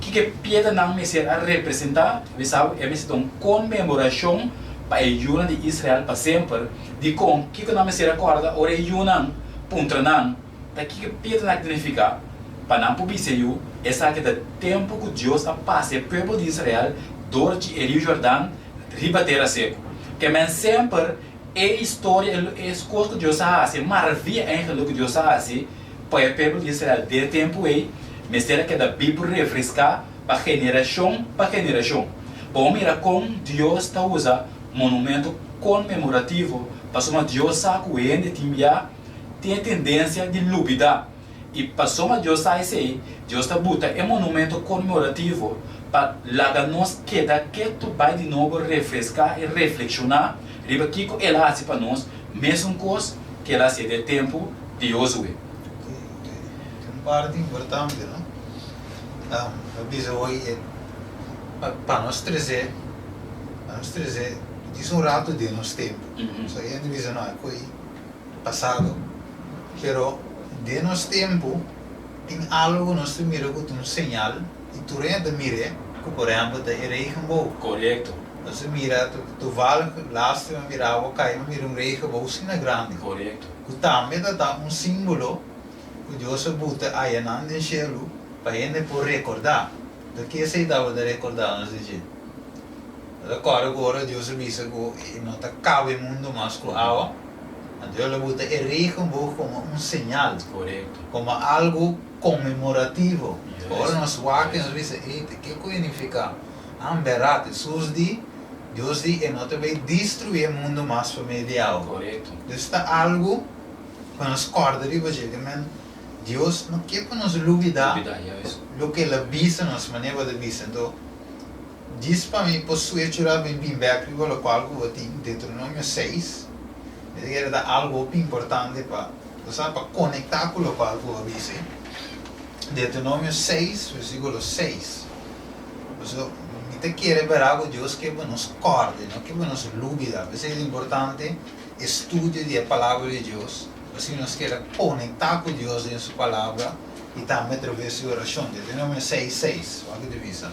Kiko e piedranan mester a representá? Bisa bo, e mester ta un konmemorashon pa e yunan di Israel pa semper. Dikon? Kiko nan mester a kòrda ora e yunan puntra nan? Ta kiko Pedro a significa pa nan por bisa yu? Esaki ta tempu ku Dios a pasa e pueblo di Israel dor di e riu Jordan riba tera seku. Ke men semper e historia, e kos ku Dios a hasi, e maravia eigenlijk ku Dios a hasi pa e pueblo di Israel den e tempu ei, mester a keda bibu refreská pa generashon pa generashon. Bo a mira kon Dios ta usa monumento konmemorativo pasobra Dios sa ku hende tin bia tin e tendensia di lubidá. I pasobra Dios sa esei, Dios ta buta e monumento konmemorativo pa laga nos keda ketu bai di nobo refreská i reflekshoná riba kiko el a hasi pa nos, mesun kos ku el a hasi den e tempu di Josué. Oke, oke. Ta un parti importante, no? Ta bisa hoy e. Pa nos trese, pa nos trese djis un rato den nos tempu. So e hende bisa no e ko'i pasado. Pero den nos tempu tin algo ku nos ta mira ku ta un señal i tur hende ta mir'é ku por ehèmpel ta e regenboog. Korekto. Nos ta mira toevallig laatste mi a mira awa kai mi a mira un regenboog asina grandi. Korekto. Ku tambe ta ta un símbolo ku Dios a buta ayanan den shelu pa hende por rekordá. Ta ke esei tabata rekordá nos di dje? Bo ta kòrda ku ora Dios a bisa ku e no ta kaba e mundu mas ku awa? Anto el a buta e regenboog komo un señal, komo algu konmemorativo. Ora nos wak nos bisa, Ey, ta ke ku e nifiká? Ah, bèrdat, Hesus di, Dios di e no ta bai destruí e mundu mas pa medio di awa. Dus ta algu ku nos kòrda riba dje. Dios no ke pa nos lubidá loke el a bisa nos, manera bo ta bisa. Anto, djis pa mi por switch ora mi bin bek riba lokual ku bo tin, Deuteronomio seis, mi ta kere ta algu hopi importante pa, bo sa, pa konektá ku lokual ku bo a bisa. Deuteronomio seis, versíkulo seis. Pasobra mi ta kere bèrdat ku Dios ke pa nos kòrda, e no ke pa nos lubidá. P'esei ta importante e studio di e Palabra di Dios. Asina nos keda konektá ku Dios den Su Palabra i tambe atraves di orashon. Deuteronomio seis, seis, wak ta bisa,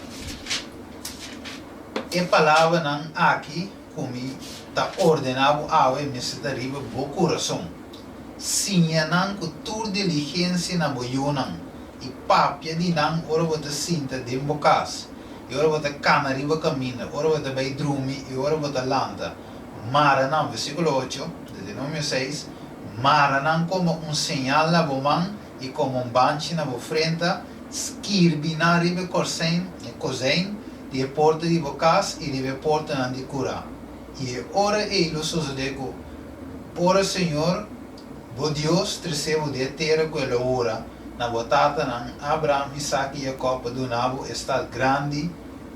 E palabranan aki ku mi ta ordená bo awe mester ta riba bo kurason. Siña nan ku tur diligensia na bo yunan, i papia di nan ora bo ta sinta den bo kas, i ora bo ta kana riba kaminda, ora bo ta bai drumi i ora bo ta lanta. Mara nan, versíkulo ocho, Deuteronomio seis, Mara nan komo un señal na bo man i komo un banchi na bo frenta, skirbi nan riba e korsein, e kozein, di e porta di bo kas i riba e portanan di kurá. I e ora ei lo sosodé ku, ora señor bo Dios trese bo den e tera ku el a hura na bo tatanan, Abraham, Isak i Jakòb, pa duna bo e stat grandi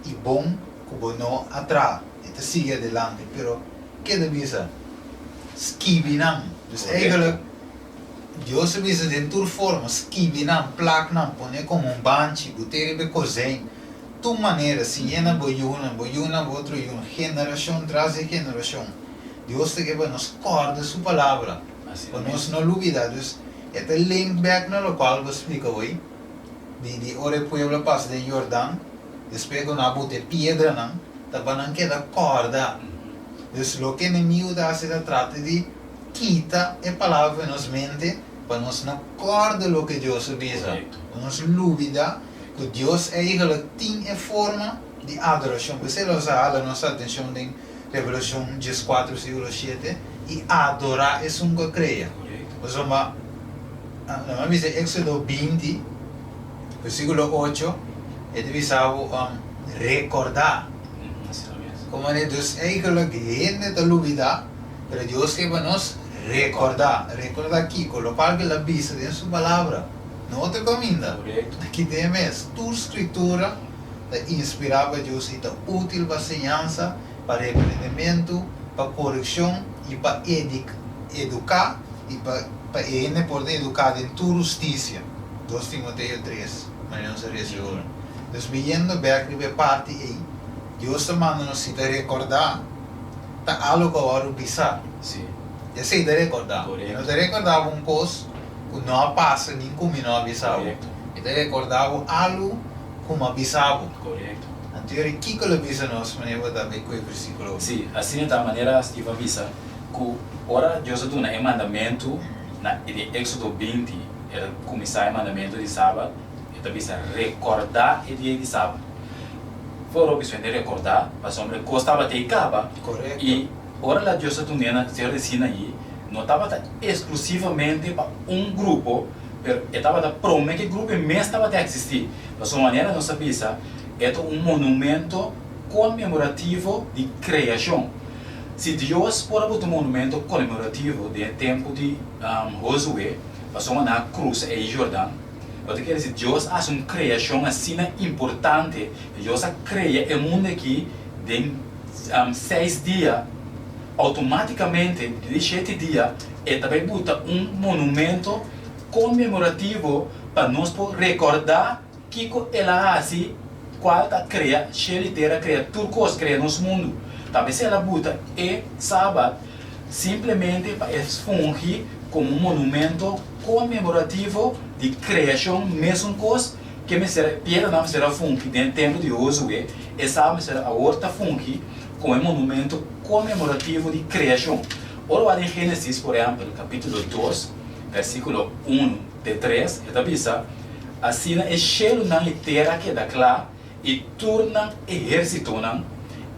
i bon ku bo no a traha. E ta sigui adelante, pero ke ta bisa? Skibi nan. Dus eigenlijk, Dios a bisa den tur forma, skibi nan, plak nan, pone komo un banchi, but'é riba e kozijn. Tur manera, siñ'é na bo yunan, bo yunan bo otro yunan, generashon tras di generashon. Dios ta ke pa nos kòrda Su palabra, pa nos no lubidá. Dus, e ta link bèk na lokual bo splika hoy, di di ora e pueblo a pasa den Jordan, despues ku nan a buta e piedranan, ta pa nan keda kòrda. Dus loke enemigu ta hasi ta trata di kita e palabra for nos mente pa nos no kòrda loke Dios a bisa, pa nos lubida ku Dios eigentlik tin e forma di adorashon. P'esei lo sa hala nos atenshon den Revelashon dieskuater versíkulo shete i adorá esun ku a krea. Pasobra nan a bisa Éksodo binti versíkulo ocho e ta bisa bo rekordá. Komo manera dus eigenlijk hende ta lubidá, pero Dios ke pa nos rekordá. Rekordá kiko? Lokual ku el a bisa den su palabra. No otro kaminda. Aki den e mes. Tur Skritura ta inspirá pa Dios i ta útil pa siñansa, pa reprendementu, pa korekshon i pa eduká i pa pa e hende por ta eduká den tur hustisia. Dos Timoteo tres, manera nos a resa ora. Dus biyendo bek riba e parti ei, Dios ta manda nos si ta rekordá ta algu ku a wòrdu bisá. Esei ta rekordá. E no ta rekordá bo un kos ku no a pasa ni ku mi no a bisa bo. E ta rekordá bo algu ku mi a bisa bo. Anto yori kiko lo bisa nos manera bo ta bay ku e versíkulo? Sí, asina ta manera Steve a bisa ku ora Dios a duna e mandamentu na den Éksodo binti, el a kuminsá e mandamentu di Sabat. E ta bisa rekordá e dia di sabat. For hopi suende rekordá, pasobra e kos tabata ei kaba. I ora la Dios a dun'é na Seru di Sinaí, no tabata eksklusivamente pa un grupo, pero e tabata promé ku e grupo mes tabata eksistí. Pasobra manera nos a bisa, e ta un monumento konmemorativo di kreashon. Si Dios por a buta un monumento konmemorativo den e tempu di Hozué, pasobra nan a krusa e Jordan, Bo ta kere si Dios a hasi un kreashon asina importante, Dios a krea e mundu aki den seis dia, outomátikamente di shete dia e ta bai buta un monumento konmemorativo pa nos por rekordá kiko el a hasi. kual ta krea shelu i tera, krea tur kos, krea nos mundu. Ta p'esei el a buta e Sabat simplemente pa e fungi komo un monumento konmemorativo di kreashon, mesun kos ke mester e piedranan mester a fungi den e tempu di Hosue, e Sabat mester awor ta fungi komo e monumento konmemorativo di kreashon. Ora wak den Génesis, por ehèmpel, kapítulo dos, versíkulo unu te tres, e ta bisa, Asina e shelunan i tera keda kla, i tur nan ehérsitonan,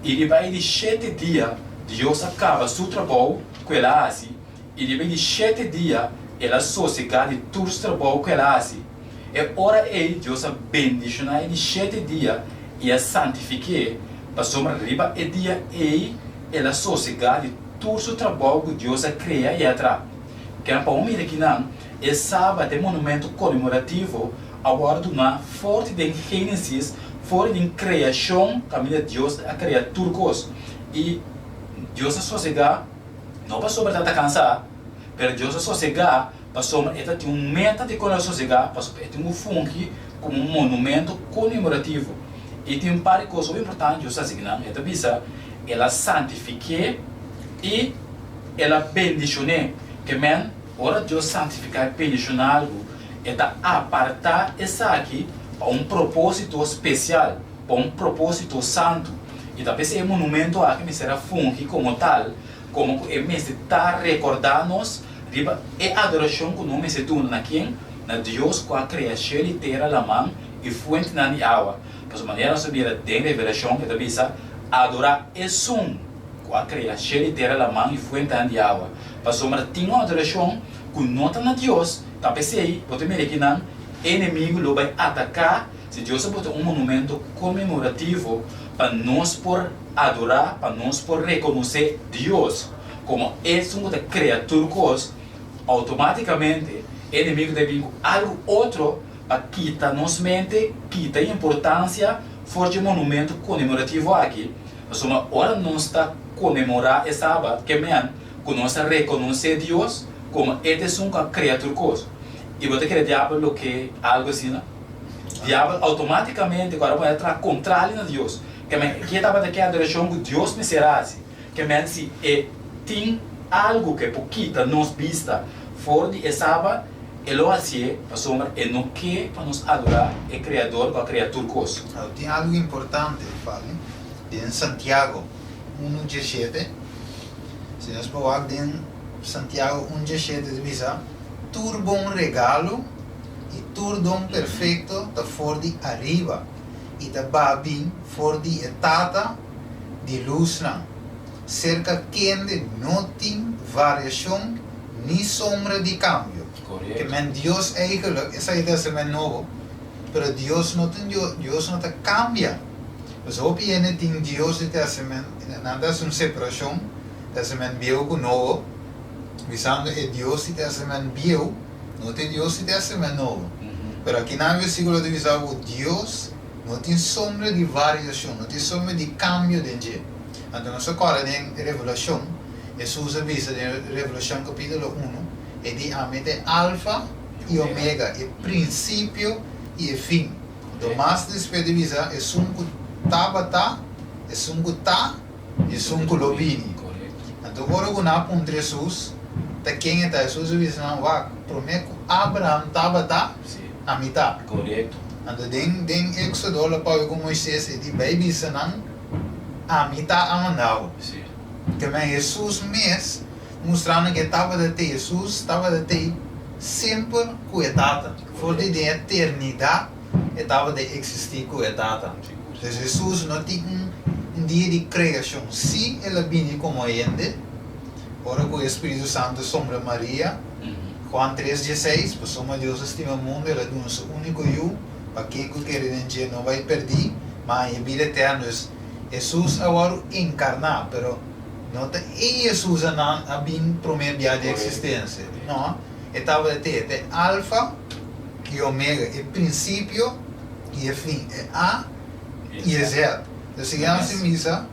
i riba e di shete dia Dios a kaba su trabou ku el a hasi, i riba e di shete dia el a sosegá di tur su trabou ku el a hasi. E ora ei Dios a bendishoná e di shete dia i a santifik'é, pasobra riba e dia ei el a sosegá di tur su trabou ku Dios a krea i a traha. Ken pa bo mira kinan, e Sabat, e monumento konmemorativo, a wòrdu duná for di den Génesis, for di den kreashon, kaminda Dios a krea tur kos. I Dios a sosegá, no pasobra e tabata kansá, pero Dios a sosegá pasobra e ta tin un meta di kon el a sosegá, pasobra e tin ku fungi komo un monumento konmemorativo. I tin un par di kos hopi importante Dios a hasi kinan. E ta bisa, El a santifik'é i El a bendishon'é. Ke men, ora Dios santifiká i bendishoná algu, e ta apartá esaki pa un propósito spesial, pa un propósito santu. I ta p'esei e monumento aki mester a fungi komo tal, komo ku e mester ta rekordá nos riba e adorashon ku nos mester duna na ken? Na Dios ku a krea shelu i tera, laman i fuentenan di awa. Pasobra manera nos ta mira den Revelashon, e ta bisa, Adorá Esun ku a krea shelu i tera, laman i fuentenan di awa. Pasobra tin un adorashon ku no ta na Dios, ta p'esei bo ta mira kinan enemigu lo bai ataká si Dios a bota un monumento konmemorativo pa nos por adorá, pa nos por rekonosé Dios komo Esun ku ta krea tur kos, outomátikamente e enemigu ta bin ku algu otro pa kita nos mente, kita e importansia for dje monumento konmemorativo aki, pasobra ora nos ta konmemorá e Sabat, ke men ku nos ta rekonosé Dios komo e ta esun ku a krea tur kos. I bo ta kere diabel lo ke algu asina? Diabel outomátikamente ku ora bo a traha kontrali na Dios, ke men ke tabata ke adorashon ku Dios mester a hasi, ke men si e tin algu ku e por kita nos bista for di e Sabat, E lo hasié pasobra e no ke pa nos adorá e Kreador ku a krea tur kos. Awor tin algu importante, Fali, den Santiago unu dieshete. Si nos por wak den Santiago un dieshete ta bisa, Tur bon regalo i tur don perfekto ta for di ariba i ta baha bin for di e Tata di lusnan, serka kende no tin variashon ni sombra di cambio. Ke men Dios eigenlijk, esaki ta Testament Nobo, pero Dios no ta un Dios, Dios no ta cambia. Pues hopi hende tin Dios di Testament, nan ta haci un separacion, Testament Bieu cu Nobo, bisando e Dios di Testament Bieu no ta e Dios di Testament Nobo. Pero aki nan versiculo ta bisa cu Dios no tin sombra di variacion, no tin sombra di cambio den dje. Anto nos ta corda den Revelacion, Hesus a bisa den Revelashon kapítulo unu, E di, Ami ta e Alfa i Omega, e prinsipio i e fin. Anto mas despues di bisa, Esun ku tabata, esun ku ta, i esun ku lo bini. Anto ora ku nan a puntra Hesus ta ken e ta, Hesus a bisa nan, Wak, promé ku Abraham tabata, ami ta. Anto den den Éksodo lo papia ku Moises, e di, Bai bisa nan, Ami ta a manda bo. Te men Hesus mes mustrando ku e tabata te Hesus tabata te semper ku e Tata. For di den eternidat e tabata eksistí ku e Tata. Pues Hesus no tin un dia di kreashon. Sí el a bini komo hende ora ku e Spiritu Santu sombra Maria, Juan tres dieseis, Pasobra Dios a stima mundu el a duna su úniko Yu pa ken ku kere den dje no bai pèrdí, ma haña bida eterno. Hesus a wòrdu enkarná, pero no ta e Hesus a nan a bin promé bia di eksistensia. No, e tabata te, e ta e Alfa i Omega, e prinsipio i e fin, e A i e Z. Entonces si nan si misa,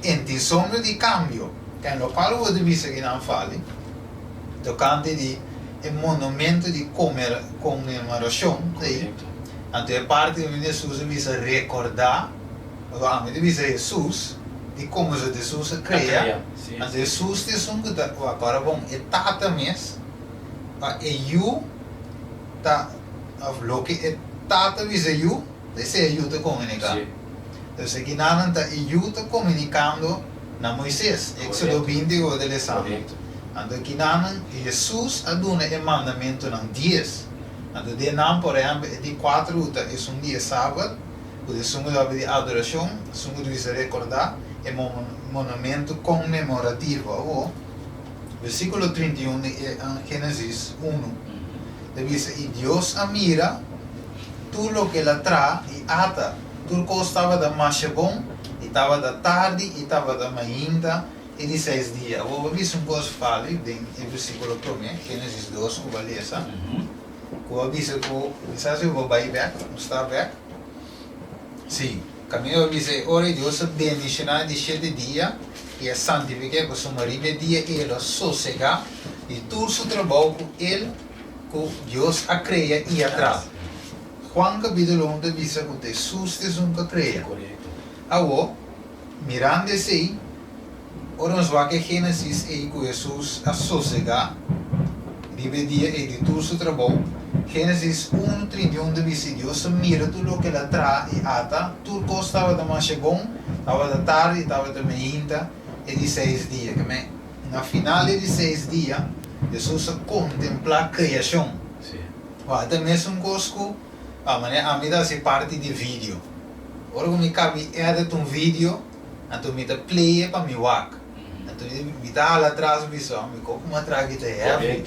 en tin sombra di kambio, ken lokual bo ta bisa ki nan fali tokante di e monumento di konmemorashon ei. Anto e parti kaminda Hesus a bisa rekordá, pasobra ami ta bisa Hesus di komo su Hesus a krea, anto Hesus ta esun ku ta wak. Ora bon, e Tata mes pa e Yu ta, òf loke e Tata bisa e Yu, ta esei e Yu ta komuniká. Entonces akinanan ta e Yu ta komunikando na Moises, Éksodo 20 ku bo ta lesa. Anto akinanan Hesus a duna e mandamentunan dies. Anto den nan, por ehèmpel, e di kuater ku ta esun di e sabat, ku ta esun ku ta papia di adorashon, esun ku ta bisa rekordá, e monumentu konmemorativo. Awor, versíkulo 31 di e Génesis unu ta bisa, I Dios a mira tur loke el a traha, i ata, tur kos tabata masha bon, i tabata tardi i tabata mainta e di seis dia. Awor bo bisa un kos fali den e versíkulo promé, Génesis dos, ku bo a lesa, ku a bisa ku, mi sa si bo bai bèk, bo sta bèk. Sí, kaminda bo bisa e ora ei Dios a bendishoná e di shete dia i a santifik'é, pasobra riba e dia ei el a sosegá di tur su trabou ku el ku Dios a krea i a traha. Juan kapítulo un ta bisa ku ta Hesus ta esun ku a krea. Awor, Mirando esei, ora nos wak e Génesis ei ku Hesus a sosegá riba e dia ei di tur su trabou, Génesis unu, 31 ta bisa, I Dios a mira tur loke el a traha, i ata, tur kos tabata masha bon, tabata tardi i tabata meinta e di seis dia. Ke men, na final e di seis dia, Hesus a kontemplá kreashon. Wak, ta mesun kos ku Pa manera ami ta hasi parti di video. Ora ku mi kabi edit un video, anto mi ta play e pa mi wak. Anto mi ta hala atras mi bisa, mi ko kuma atrás aki ta heavy.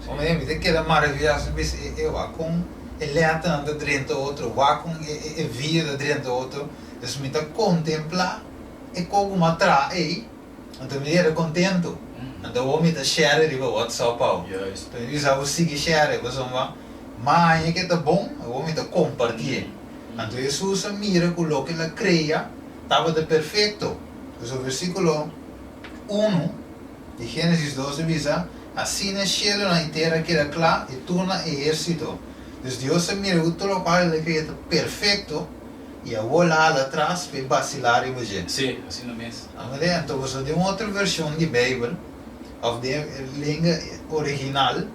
Mi ta keda maravillá mi bisa e wak kon e letternan ta drenta otro, wak kon e video ta drenta otro. Dus mi ta kontemplá e ko ku mi a traha ei. Anto mi era contento. Anto awor mi ta share riba WhatsApp awo. Anto mi bisa awor sigui share pasobra maña ke ta bon awor mi ta compartie. Anto Hesus a mira cu loke el a crea tabata perfecto. Pasobra versiculo unu di Genesis dos ta bisa, Asina cielonan y tera a keda cla y tur nan ehercito. Dus Dios a mira cu tur locual el a crea ta perfecto. I awor la hala atras pa e basilá riba dje. Sí, asina mes. Amore, anto boso den un otro vershon di Beibel, òf den e lenga original,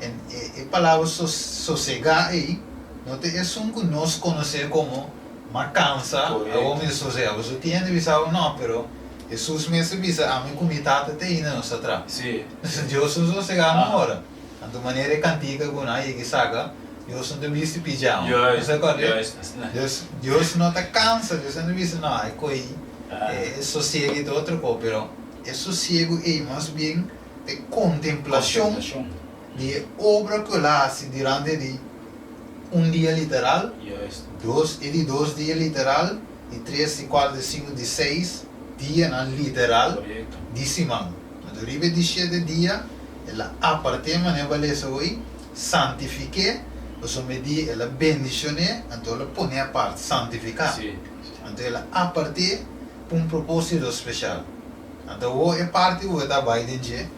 e palabra sosegá ei no ta esun ku nos konosé komo m'a kansa, awor mi ta sosegá. Boso tin hende bisa bo, No, pero Hesus mes a bisa, Ami ku mi Tata te ainda nos ta traha. Sí. Dios no sosegá no ora. Anto manera e kantika ku nan a yega saka, Dios no ta bisti pijama. Juist, Bo sa kòrda? juist, asina. Dios, Dios no ta kansa, Dios no ta bisa, no, e koi e sosiegu i ta otro kos, pero e sosiegu ei mas bien ta e kontemplashon Kontemplashon. di e obra ku el a hasi durante di un dia literal, Juist. dos, e di dos dia literal, di tres, di kuater, di sinku, di seis dianan literal Korekto. di siman. Anto riba e di shete dia el a apart'é manera bo a lesa hoy, santifik'é, pasobra e dia el a bendishon'é, anto el a pon'é apart, santifiká. Anto el a apart'é pa un propósito speshal. Anto awor e parti ku bo ta bai den dje,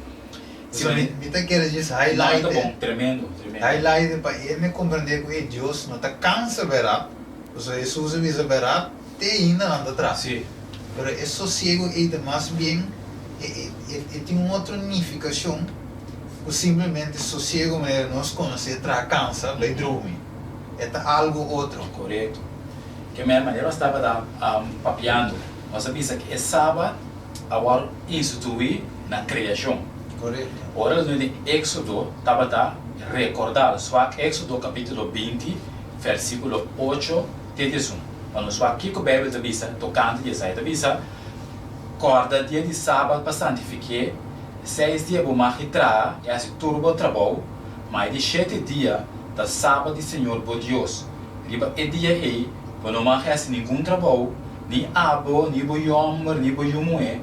pasobra mi ta kere djis highlight e, highlight e pa hende komprendé ku e Dios no ta kansa bèrdat, pasobra Hesus a bisa bèrdat, te ainda nan ta traha. Pero e sosiego ei ta mas bien, e tin un otro nifikashon ku simplemente sosiego manera nos konosé traha kansa bai drumi. E ta algu otro. Korekto. Ke mer manera nos tabata papiando, nos a bisa ku e Sabat a wòrdu instituí na kreashon. Korekto. Ora nos den Éksodo tabata rekordá, nos wak Éksodo kapítulo 20, versíkulo 8 te 11. Pa nos wak kiko Beibel ta bisa tokante di esei. E ta bisa, Kòrda dia di sabat pa santifik'é, seis dia bo mag i traha i hasi tur bo trabou, ma e di shete dia ta sabat di Señor bo Dios. Riba e dia ei bo no mag hasi ningun trabou, ni abo, ni bo yu hòmber, ni bo yu muhé,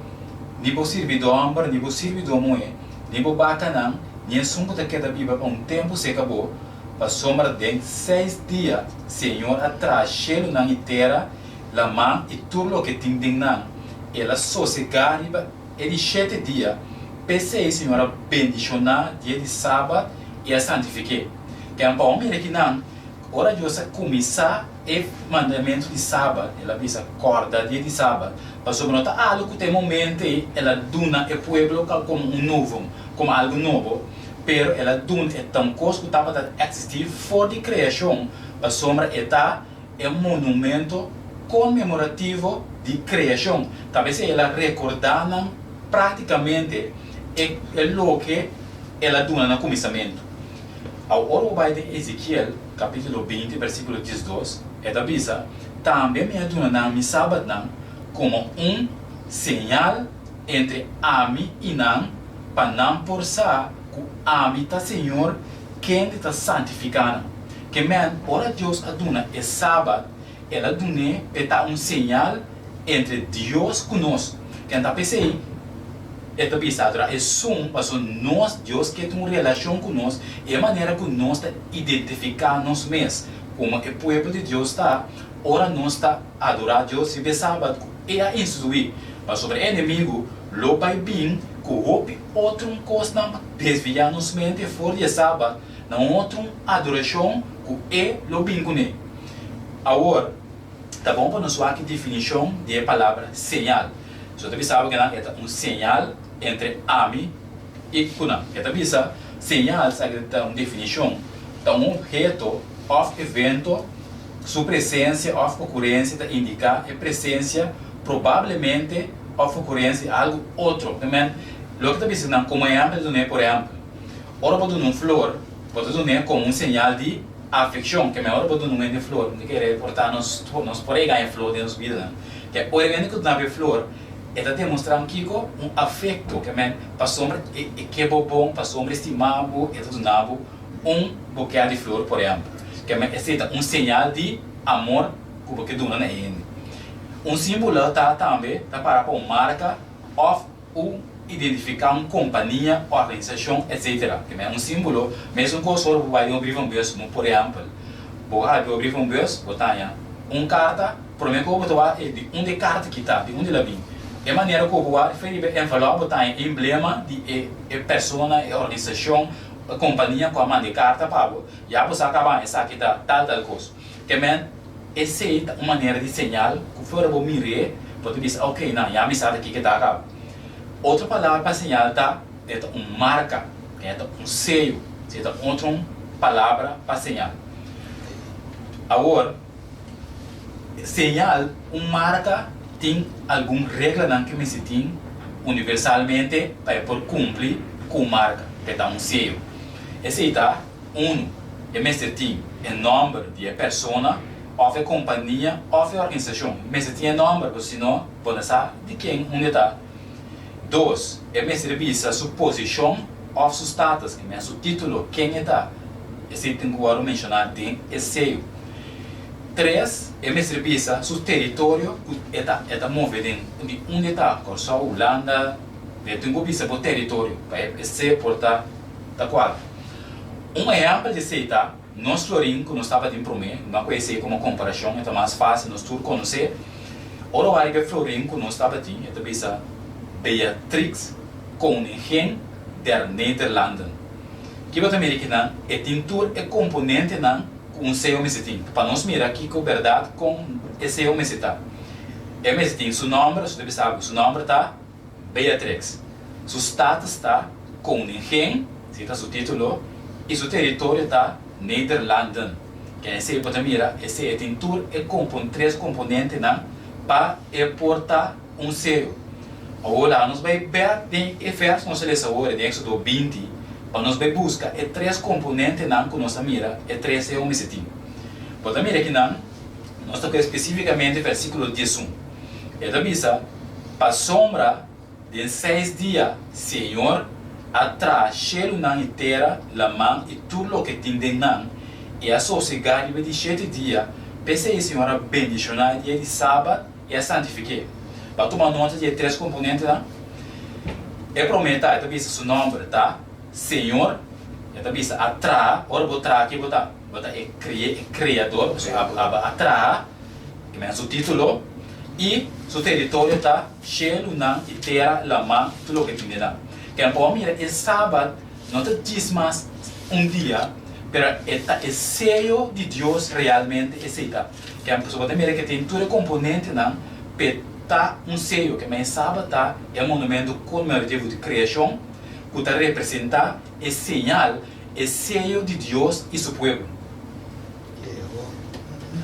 ni bo sirbidó hòmber, ni bo sirbidó muhé, ni bo bakanan, ni esun ku ta keda biba pa un tempu serka bo, Pasobra den seis dia Señor a traha shelunan i tera, laman i tur loke tin den nan. El a sosegá riba e di shete dia, p'esei Señor a bendishoná dia di sabat i a santifik'é. Tempu awor mira kinan. Ora Dios a kuminsá e mandamentu di Sabat, el a bisa, Kòrda dia di Sabat, pasobra no ta algu ku ta e momento ei el a duna e pueblo komo un novum, komo algu nobo, pero el a duna e ta un kos ku tabata eksistí for di kreashon, pasobra e ta e monumento konmemorativo di kreashon. Ta p'esei el a rekordá nan práktikamente e loke el a duna na kuminsamentu. Awor bo bai den Ezekiel kapítulo 20 versíkulo 12, e ta bisa, Tambe mi a duna nan mi sabatnan komo un señal entre ami i nan, pa nan por sa ku ami ta señor kende ta santifiká nan. Ke men, ora Dios a duna e sabat, el a dun'é p'e ta un señal entre Dios ku nos. Ken ta p'esei? E ta bisa adorá esun pasobra nos, Dios ke tin un relashon ku nos. E manera ku nos ta identifiká nos mes komo e pueblo di Dios ta ora nos ta adorá Dios riba e Sabat ku E a instituí. Pasobra e enemigu lo bai bin ku hopi otro kosnan pa desviá nos mente for di e Sabat na un otro adorashon ku e lo bin kuné. Awor. Ta bon pa nos wak e definishon di e palabra señal. So ta bisa bo ke nan e ta un señal entre ami i ku nan. E ta bisa señal sa ke ta un definishon, ta un obheto òf evento su presensia òf okurensia ta indiká e presensia probablemente òf okurensia di algu otro. Te men loke ta bisa nan komo ehèmpel ta dun'é por ehèmpel ora bo duna un flor bo ta dun'é komo un señal di Afekshon, ke mehor bo duna un hende flor, mi ta kere por ta nos nos por a gaña flor den nos bidanan. Ke ora e hende ku duna bo e flor, e ta demostrá un kiko? Un afekto, ke men pasobra e e ke bo bon, pasobra e stima bo, e ta duna bo un bokè di flor por ehèmpel. Ke men esei ta un señal di amor ku bo ke duna na e hende. Un símbolo ta tambe ta para pa un marka òf. U identifiká un kompania, organisashon, etc. Ke men un símbolo, mesun kos ora bo bai den un brievenbus, mo por ehèmpel, bo habri bo brievenbus, bo ta haña un karta, promé ku bo ta wak e di unda e karta ki ta, di unda el a bin. E manera ku bo wak riba riba e envelòp bo ta haña e emblema di e e persona, e organisashon, e kompania ku a manda e karta pa bo, ya bo sa kaba esaki ta tal tal kos. Ke men esei ta un manera di señal ku fuera bo mir'é, bo ta bisa, ok, nan, ya mi sa ta kiko ta akaba. Otro palabra pa señal ta, e ta un marka, e ta un seyo, esei ta otro un palabra pa señal. Awor, señal, un marka tin algun reglanan ku mester tin universalmente pa e por kumpli ku un marka, ku e ta un seyo. Esei ta. Unu, e mester tin e nòmber di e persona òf e kompania òf e organisashon. Mester tin e nòmber, pasobra si no, bo no sa di ken unda e ta. Dos, e mester bisa su posishon òf su status, ke men su título, ken e ta. Esei tin ku wòrdu menshoná den e seyo. Tres, e mester bisa su teritorio ku e ta e ta move den, di unda e ta, Kòrsou, Hulanda, e tin ku bisa bo teritorio pa e seyo por ta ta kuadra. Un ehèmpel di esei ta nos florin ku nos tabatin promé, no a ku esei komo komparashon, e ta mas fásil nos tur konosé. Ora wak riba e florin ku nos tabatin, e ta bisa Beatrix Koningin der Nederlanden. Ki bo ta mira kinan? E tin tur e komponentenan ku un seo mester tin. Pa nos mira kiko bèrdat kon e seo mester ta. E mester tin su nòmber, su ta bisa bo su nòmber ta. Beatrix. Su status ta koningin, esei ta su título, i su teritorio ta Nederlanden. Ken esei bo ta mira, esei e tin tur e kompon tres komponentenan pa e por ta un seyo. Awor laga nos bai bèk den e vèrs ku nos a lesa awor, den Éksodo 20, pa nos bai buska e tres komponentenan ku nos a mira e tres seyo mester tin. Bo ta mira kinan nos ta kohe spesífikamente versíkulo 11. E ta bisa, Pasobra den seis dia Señor a traha shelunan i tera, laman i tur loke tin den nan, i a sosegá riba di shete dia, p'esei Señor a bendishoná e dia di sabat i a santifik'é. Bo a tuma nota di e tres komponentenan? E promé ta, e ta bisa su nòmber ta Señor, e ta bisa a traha, ora bo traha ki bo ta? Bo ta e kreador, pasobra abo a traha. E men su título i su teritorio ta shelunan i tera, laman i tur loke tin den nan. Ken por mira e Sabat no ta djis mas un dia, Pero e ta e seyo di Dios realmente esei ta. Ke pasobra bo ta mira ke tin tur e komponentenan p'e ta un seyo. Ke men e Sabat ta e monumento konmemorativo di kreashon ku ta representá e señal, e seyo di Dios i su pueblo.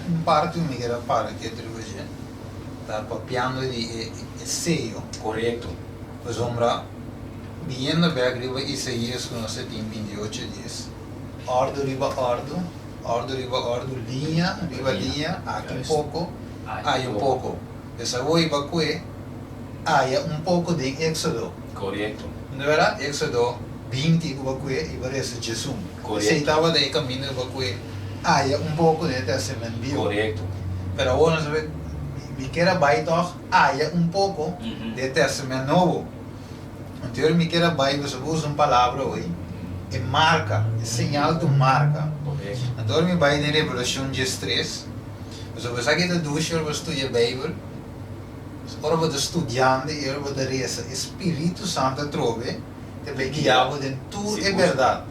Un parti mi kier a para ke tribu dje ta papiando di e seyo. Korekto. Pasobra biniendo bek riba Isaías ku nos a tin 28 dies, òrdu riba òrdu, òrdu riba òrdu, liña riba liña, aki un poko, aya un poko. Pues awor i bakue aya un poko den Éksodo. Korekto. No bèrdat? Éksodo 20 ku bakue i bo resa 11. Korekto. Esei tabata e kaminda ku bakue aya un poko den e Tèstamènt Bieu. Korekto. Pero awor nos a bai, mi kier a bai tòg aya un poko den e Tèstamènt Nobo. Anto mi kier a bai, boso por usa un palabra hoy, e marka, e señal di un marka. Korekto. Anto mi bai den Revelashon 13, pasobra bo sa ki ta dushi ora bo studia Beibel, ora bo ta studiando i ora bo ta resa, e Spiritu Santu atrobe ta bai guia bo den tur e bèrdat.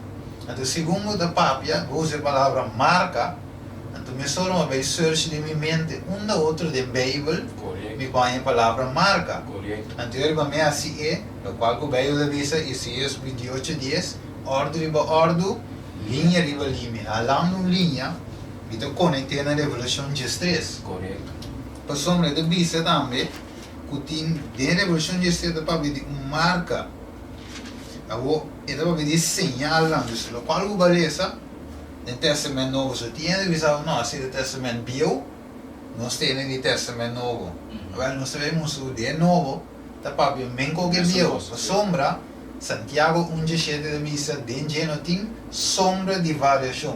Anto segun bo ta papia, bo usa e palabra marka, anto mesora bo bai search den mi mente unda otro den Beibel mi por haña e palabra marka. Anto e riba mi hasi e lokual ku Beibel ta bisa, Isaías 28, 10, Òrdu riba òrdu, liña riba limia. Halando un liña, mi ta konekt'é na Revelashon 13. Pasobra e ta bisa tambe ku tin den Revelashon 13 ta papia di un marka. Awor e ta papia di señalnan. Dus lokual ku bo a lesa den Tèstamènt Nobo, so tin hende bisa bo, no, esei ta Tèstamènt Bieu, nos tene di Tèstamènt Nobo. Awèl nos ta bai mustra ku den Nobo ta papia men koke bieu. Pasobra Santiago un 17 ta bisa den dje no tin sombra di variashon.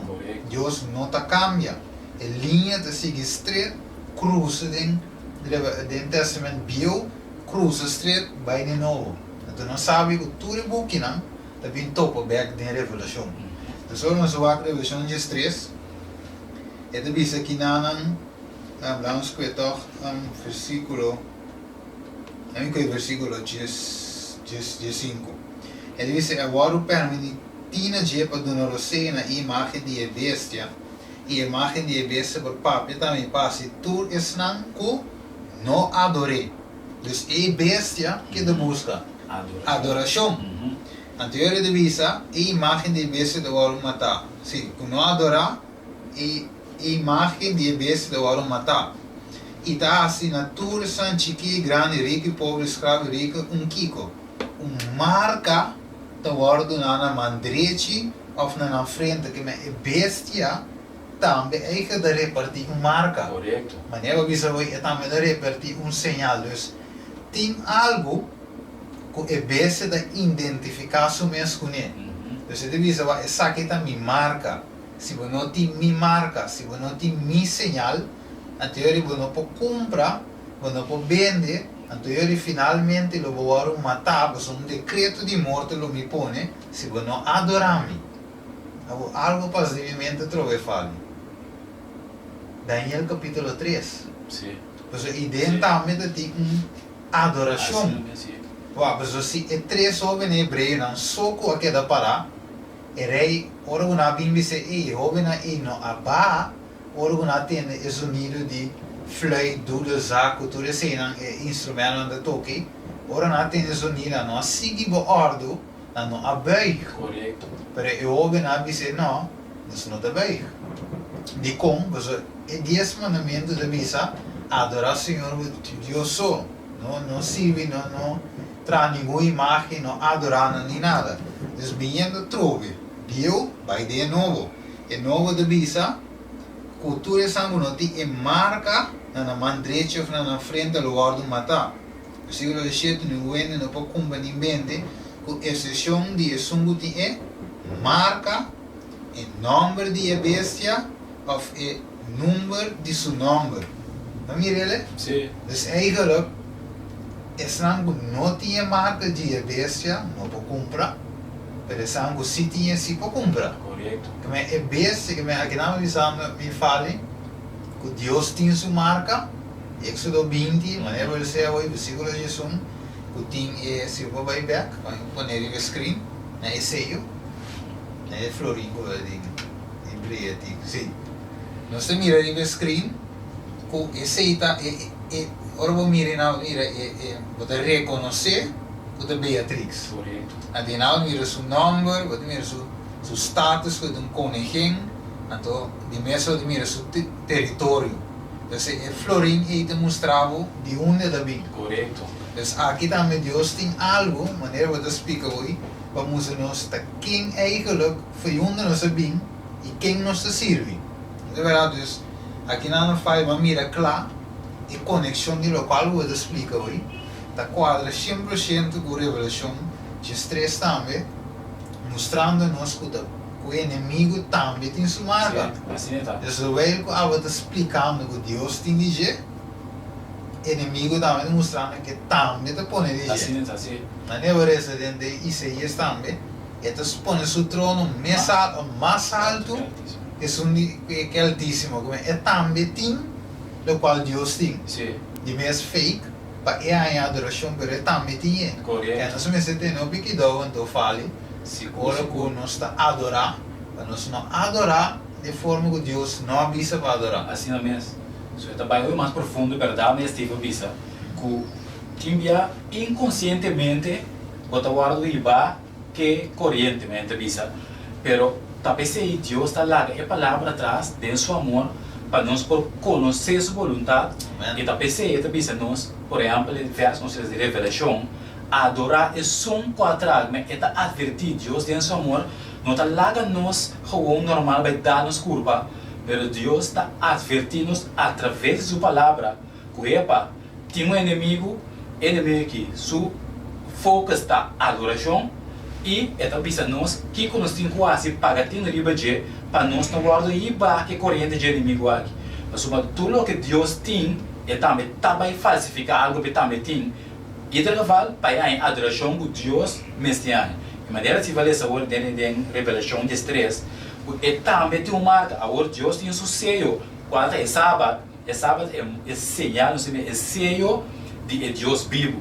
Dios no ta kambia. E liña ta sigui stret, krusa den den Tèstamènt Bieu, krusa stret bai den Nobo. Anto nos sabi ku tur e bukinan ta bin topa bèk den Revelashon. Entonces ora nos wak Revelashon 13, e ta bisa kinanan, laga nos kue tòg versíkulo, laga mi kue versíkulo 15. E ta bisa, E a wòrdu pèrmití na dje pa duna rosea na e imágen di e bestia, i e imágen di e bestia por papia tambe pa hasi tur esnan ku no ador'é. Dus e bestia ke ta buska adorashon. Anto e ta bisa, e imágen di e bestia ta wòrdu matá. Sí, ku no adorá e imágen di e bestia ta wòrdu matá. I ta hasi na tur esnan chikí i grandi, riku i pober, sklabo i riku, un kiko? Un marka ta wòrdu duná na man drechi òf na nan frente, ke men e bestia tambe eigen ta repartí un marka. Korekto. Manera bo bisa hoy, e tambe ta repartí un señal. Dus, tin algu ku e bestia ta identifiká su mes kuné. Dus e ta bisa, Wak, esaki ta mi marka. Si bo no tin mi marka, si bo no tin mi señal, anto yori bo no por kumpra, bo no por bende, anto yori finalmente lo bo wòrdu matá, pasobra un dekreto di morto lo mi pone si bo no adorá mi. Abo algo pas di mi mente atrobe fali. Daniel capítulo 3. Pasobra i den tambe ta tin un adorashon. Wak, pasobra si e tres hóbennan hebreonan so ku a keda pará, e rei, ora ku nan a bin bis'é, Ey, e hóbennan ei no a baha, ora ku nan a tende e zonido di fluit, doedelzak, ku tur eseinan, e instrumentonan ta toki, ora nan a tende e zonido, nan no a sigui bo òrdu, Nan no a buig. Korekto. Pero e hóbennan a bis'é, No, nos no ta buig. Dikon? Pasobra e Dies Mandamentu ta bisa, Adorá Señor bo Dios so. No, no sirbi, no, no traha ningun imágen, no adorá nan ni nada. Dus biniendo trobe, bieu bai den e nobo. E nobo ta bisa ku tur esnan ku no tin e marka na nan man drechi òf na nan frente lo wòrdu matá. Versíkulo 17, Ningun hende no por kumpra nin bende, ku eksepshon di esun ku tin e marka, e nòmber di e bestia òf e number di su nòmber. Bo a mira el? Sí. Dus eigenlijk, esnan ku no tin e marka di e bestia no por kumpra, pero esnan ku sí tin e sí por kumpra. Korekto. Keme e bestia, keme akinan mi bisando mi fali ku Dios tin su marka. Éxodo 20, manera bo lesa awor, versículo 11, ku tin e, si bo por bai bèk, pa mi pone riba e screen, na e seyo, na e florin ku bo ta tin. Brieti, si. Nos ta mira riba e screen ku esei ta e e ora bo mira e nan bo ta mira e e bo ta rekonosé ku ta Beatrix. Korekto. Anto e nan bo ta mira su nòmber, bo ta mira su su status ku e ta un koningin, anto di mes bo ta mira su teritorio. Entonces e florin ei ta mustra bo di unda e ta bin. Korekto. Entonces aki tambe Dios tin algu, manera bo ta splika hoy, pa mustra nos ta ken eigenlijk for unda nos a bin i ken nos ta sirbi. Di bèrdat, dus aki nan a fai bo a mira kla e konekshon di lokual bo ta splika hoy ta kuadra 100% ku Revelashon 13 tambe, mustrando nos ku ta ku e enemigu tambe tin su marka. Sí, asina ta. Dus terwijl ku abo ta splikando ku Dios tin di dje, enemigu tambe ta mustrando ku e tambe ta pone di dje. Asina ta, sí. Manera bo resa den de Isaías tambe, e ta pone su trono mes al mas altu esun di ke Altísimo, ku e tambe tin lokual Dios tin. Di mes fake pa e haña adorashon, pero e tambe tin e. Kè nos mester tene hopi kidou anto fali ora ku nos ta adorá, pa nos no adorá di forma ku Dios no a bisa pa adorá. Asina mes. So e ta bai hopi mas profundo, bèrdat mes Steve a bisa ku tin bia inkonsientemente bo ta wòrdu hibá ke koriente, mi ta bisa. Pero ta p'esei Dios ta laga e palabra atras den su amor pa nos por konosé su boluntat. I ta p'esei e ta bisa nos, por ehèmpel e vèrs nos lesa di Revelashon, adorá esun ku a traha. Mi e ta atvertí, Dios den su amor no ta laga nos gewoon normal bai dal nos kurpa, pero Dios ta atvertí nos atraves di su palabra ku epa, tin un enemigu, e enemigu aki su focus ta adorashon i e ta bisa nos kiko nos tin ku hasi paga tin riba dje pa nos no wòrdu hiba ku e koriente dje enemigu aki. Pasobra tur loke Dios tin e tambe ta bai falsifiká algu ku e tambe tin. Ieder geval pa e haña adorashon ku Dios mester haña. E manera si bo lesa awor den den Revelashon 13 ku e tambe tin un marka. Awor Dios tin su seyo kual ta e Sabat. E Sabat e señal, nos e seyo di e Dios bibu.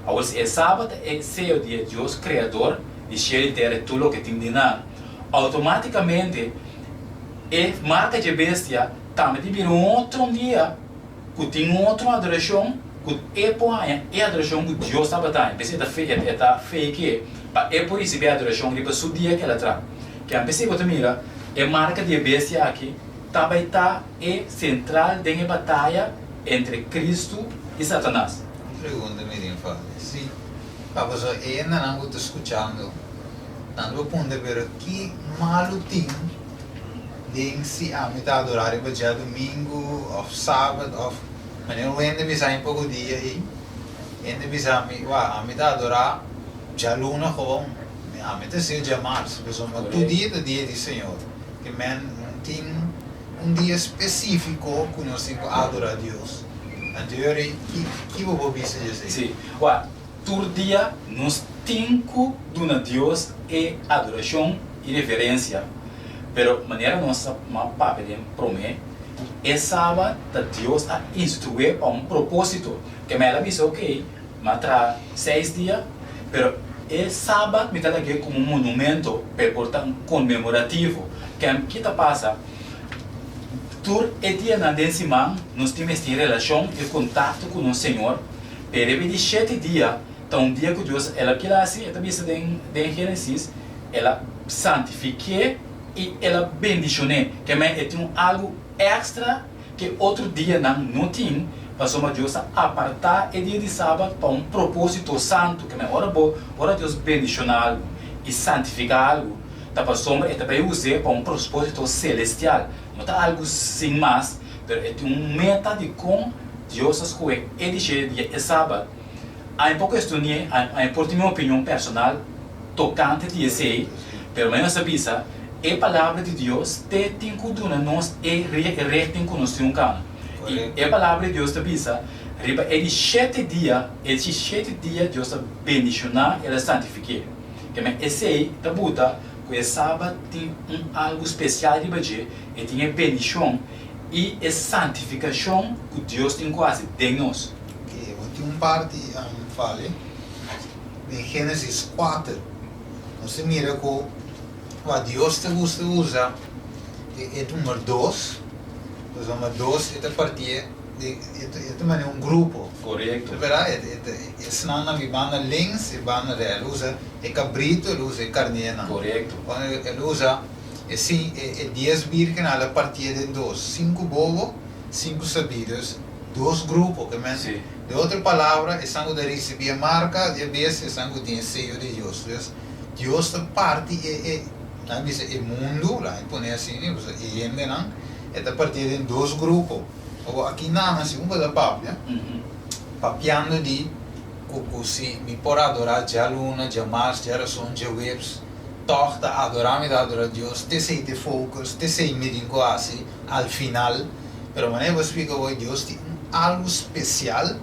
Awor si e Sabat ta e seyo di e Dios kreador di shelu i tera i tur loke tin den nan, outomátikamente e marka dje bestia tambe tin bira un otro dia ku tin un otro adorashon ku e por haña e adorashon ku Dios tabata haña. P'esei e ta fake pa e por risibí e adorashon riba su dia ku el a traha. Kian p'esei bo ta mira e marka di e bestia aki ta bai ta e sentral den e bataya entre Kristu i Satanas. Un pregunta mi tin fasi. Si pa boso e hendenan ku ta skuchando, nan lo puntra pero ki malu tin den si ami ta adorá riba djadumingu òf sabat òf manera un hende bisa mi poko dia ei, hende bisa mi wak ami ta adorá djaluna gewoon, ami ta hasié djamars pasobra tur dia ta dia di Señor. Ke men tin un dia spesífiko ku nos tin ku adorá Dios. Anto yori, ki ki bo por bisa dje esei? Sí. Wak, tur dia nos tin ku duna Dios e adorashon i reverensia. Pero manera nos a papia den promé, e Sabat ta Dios a institué pa un propósito. Ke men el a bisa, Okey, mi a traha seis dia, pero e Sabat mi ta lag'é komo un monumento pa e por ta un konmemorativo. Ken ki ta pasa? Tur e dianan den siman nos tin mester relashon i kontakto ku nos Señor, pero riba e di shete dia ta un dia ku Dios el a kila hasi, e ta bisa den den Génesis, el a santifik'é i el a bendishon'é. Ke men e tin un algu èkstra ke otro dianan no tin, pasobra Dios a apartá e dia di Sabat pa un propósito santu. Ke men ora bo ora Dios bendishoná algu i santifiká algu, ta pasobra e ta bai us'é pa un propósito selestial. No ta algu sin mas, pero e tin un meta di kon Dios a skohe e di shete dia, e Sabat. Ami por kuestion'é, ami por tin mi opinion personal tokante di esei, pero mi nos a bisa, e Palabra di Dios te tin ku duna nos e richting ku nos tin un kana. I e Palabra di Dios ta bisa, riba e di shete dia, e di shete dia Dios ta bendishoná, el a santifik'é. Keme esei ta buta ku e Sabat tin un algu spesial riba dje, e tin e bendishon i e santifikashon ku Dios tin ku hasi den nos. Oke, bo tin un parti fale den Génesis 4. Nos ta mira ku kua Dios ta gusta usa. E number dos, pues number dos e ta partié den, e ta manera un grupo. Korekto. Verdad? E ta esnan na mi banda links i banda rei. El usa e kabrito, el usa e karnénan. Korekto. El usa e e dies bírgennan, el a partié den dos, sinku bobo, sinku sabí. Dus dos grupo. Ke men, den otro palabra, esnan ku ta risibí e marka di e bestia, esnan ku tin e seyo di Dios. Dus Dios ta parti e e. Nan bisa e mundu, laga mi pone asina, pasobra e hendenan e ta partí den dos grupo. Awor aki nan segun bo ta papia, papiando di ku ku si mi por adorá djaluna, djamars, djarason, djaweps, tòg ta adorá mi ta adorá Dios, te esei ta e focus, te esei mi tin ku hasi al final. Pero manera bo splika awor, Dios tin un algu spesial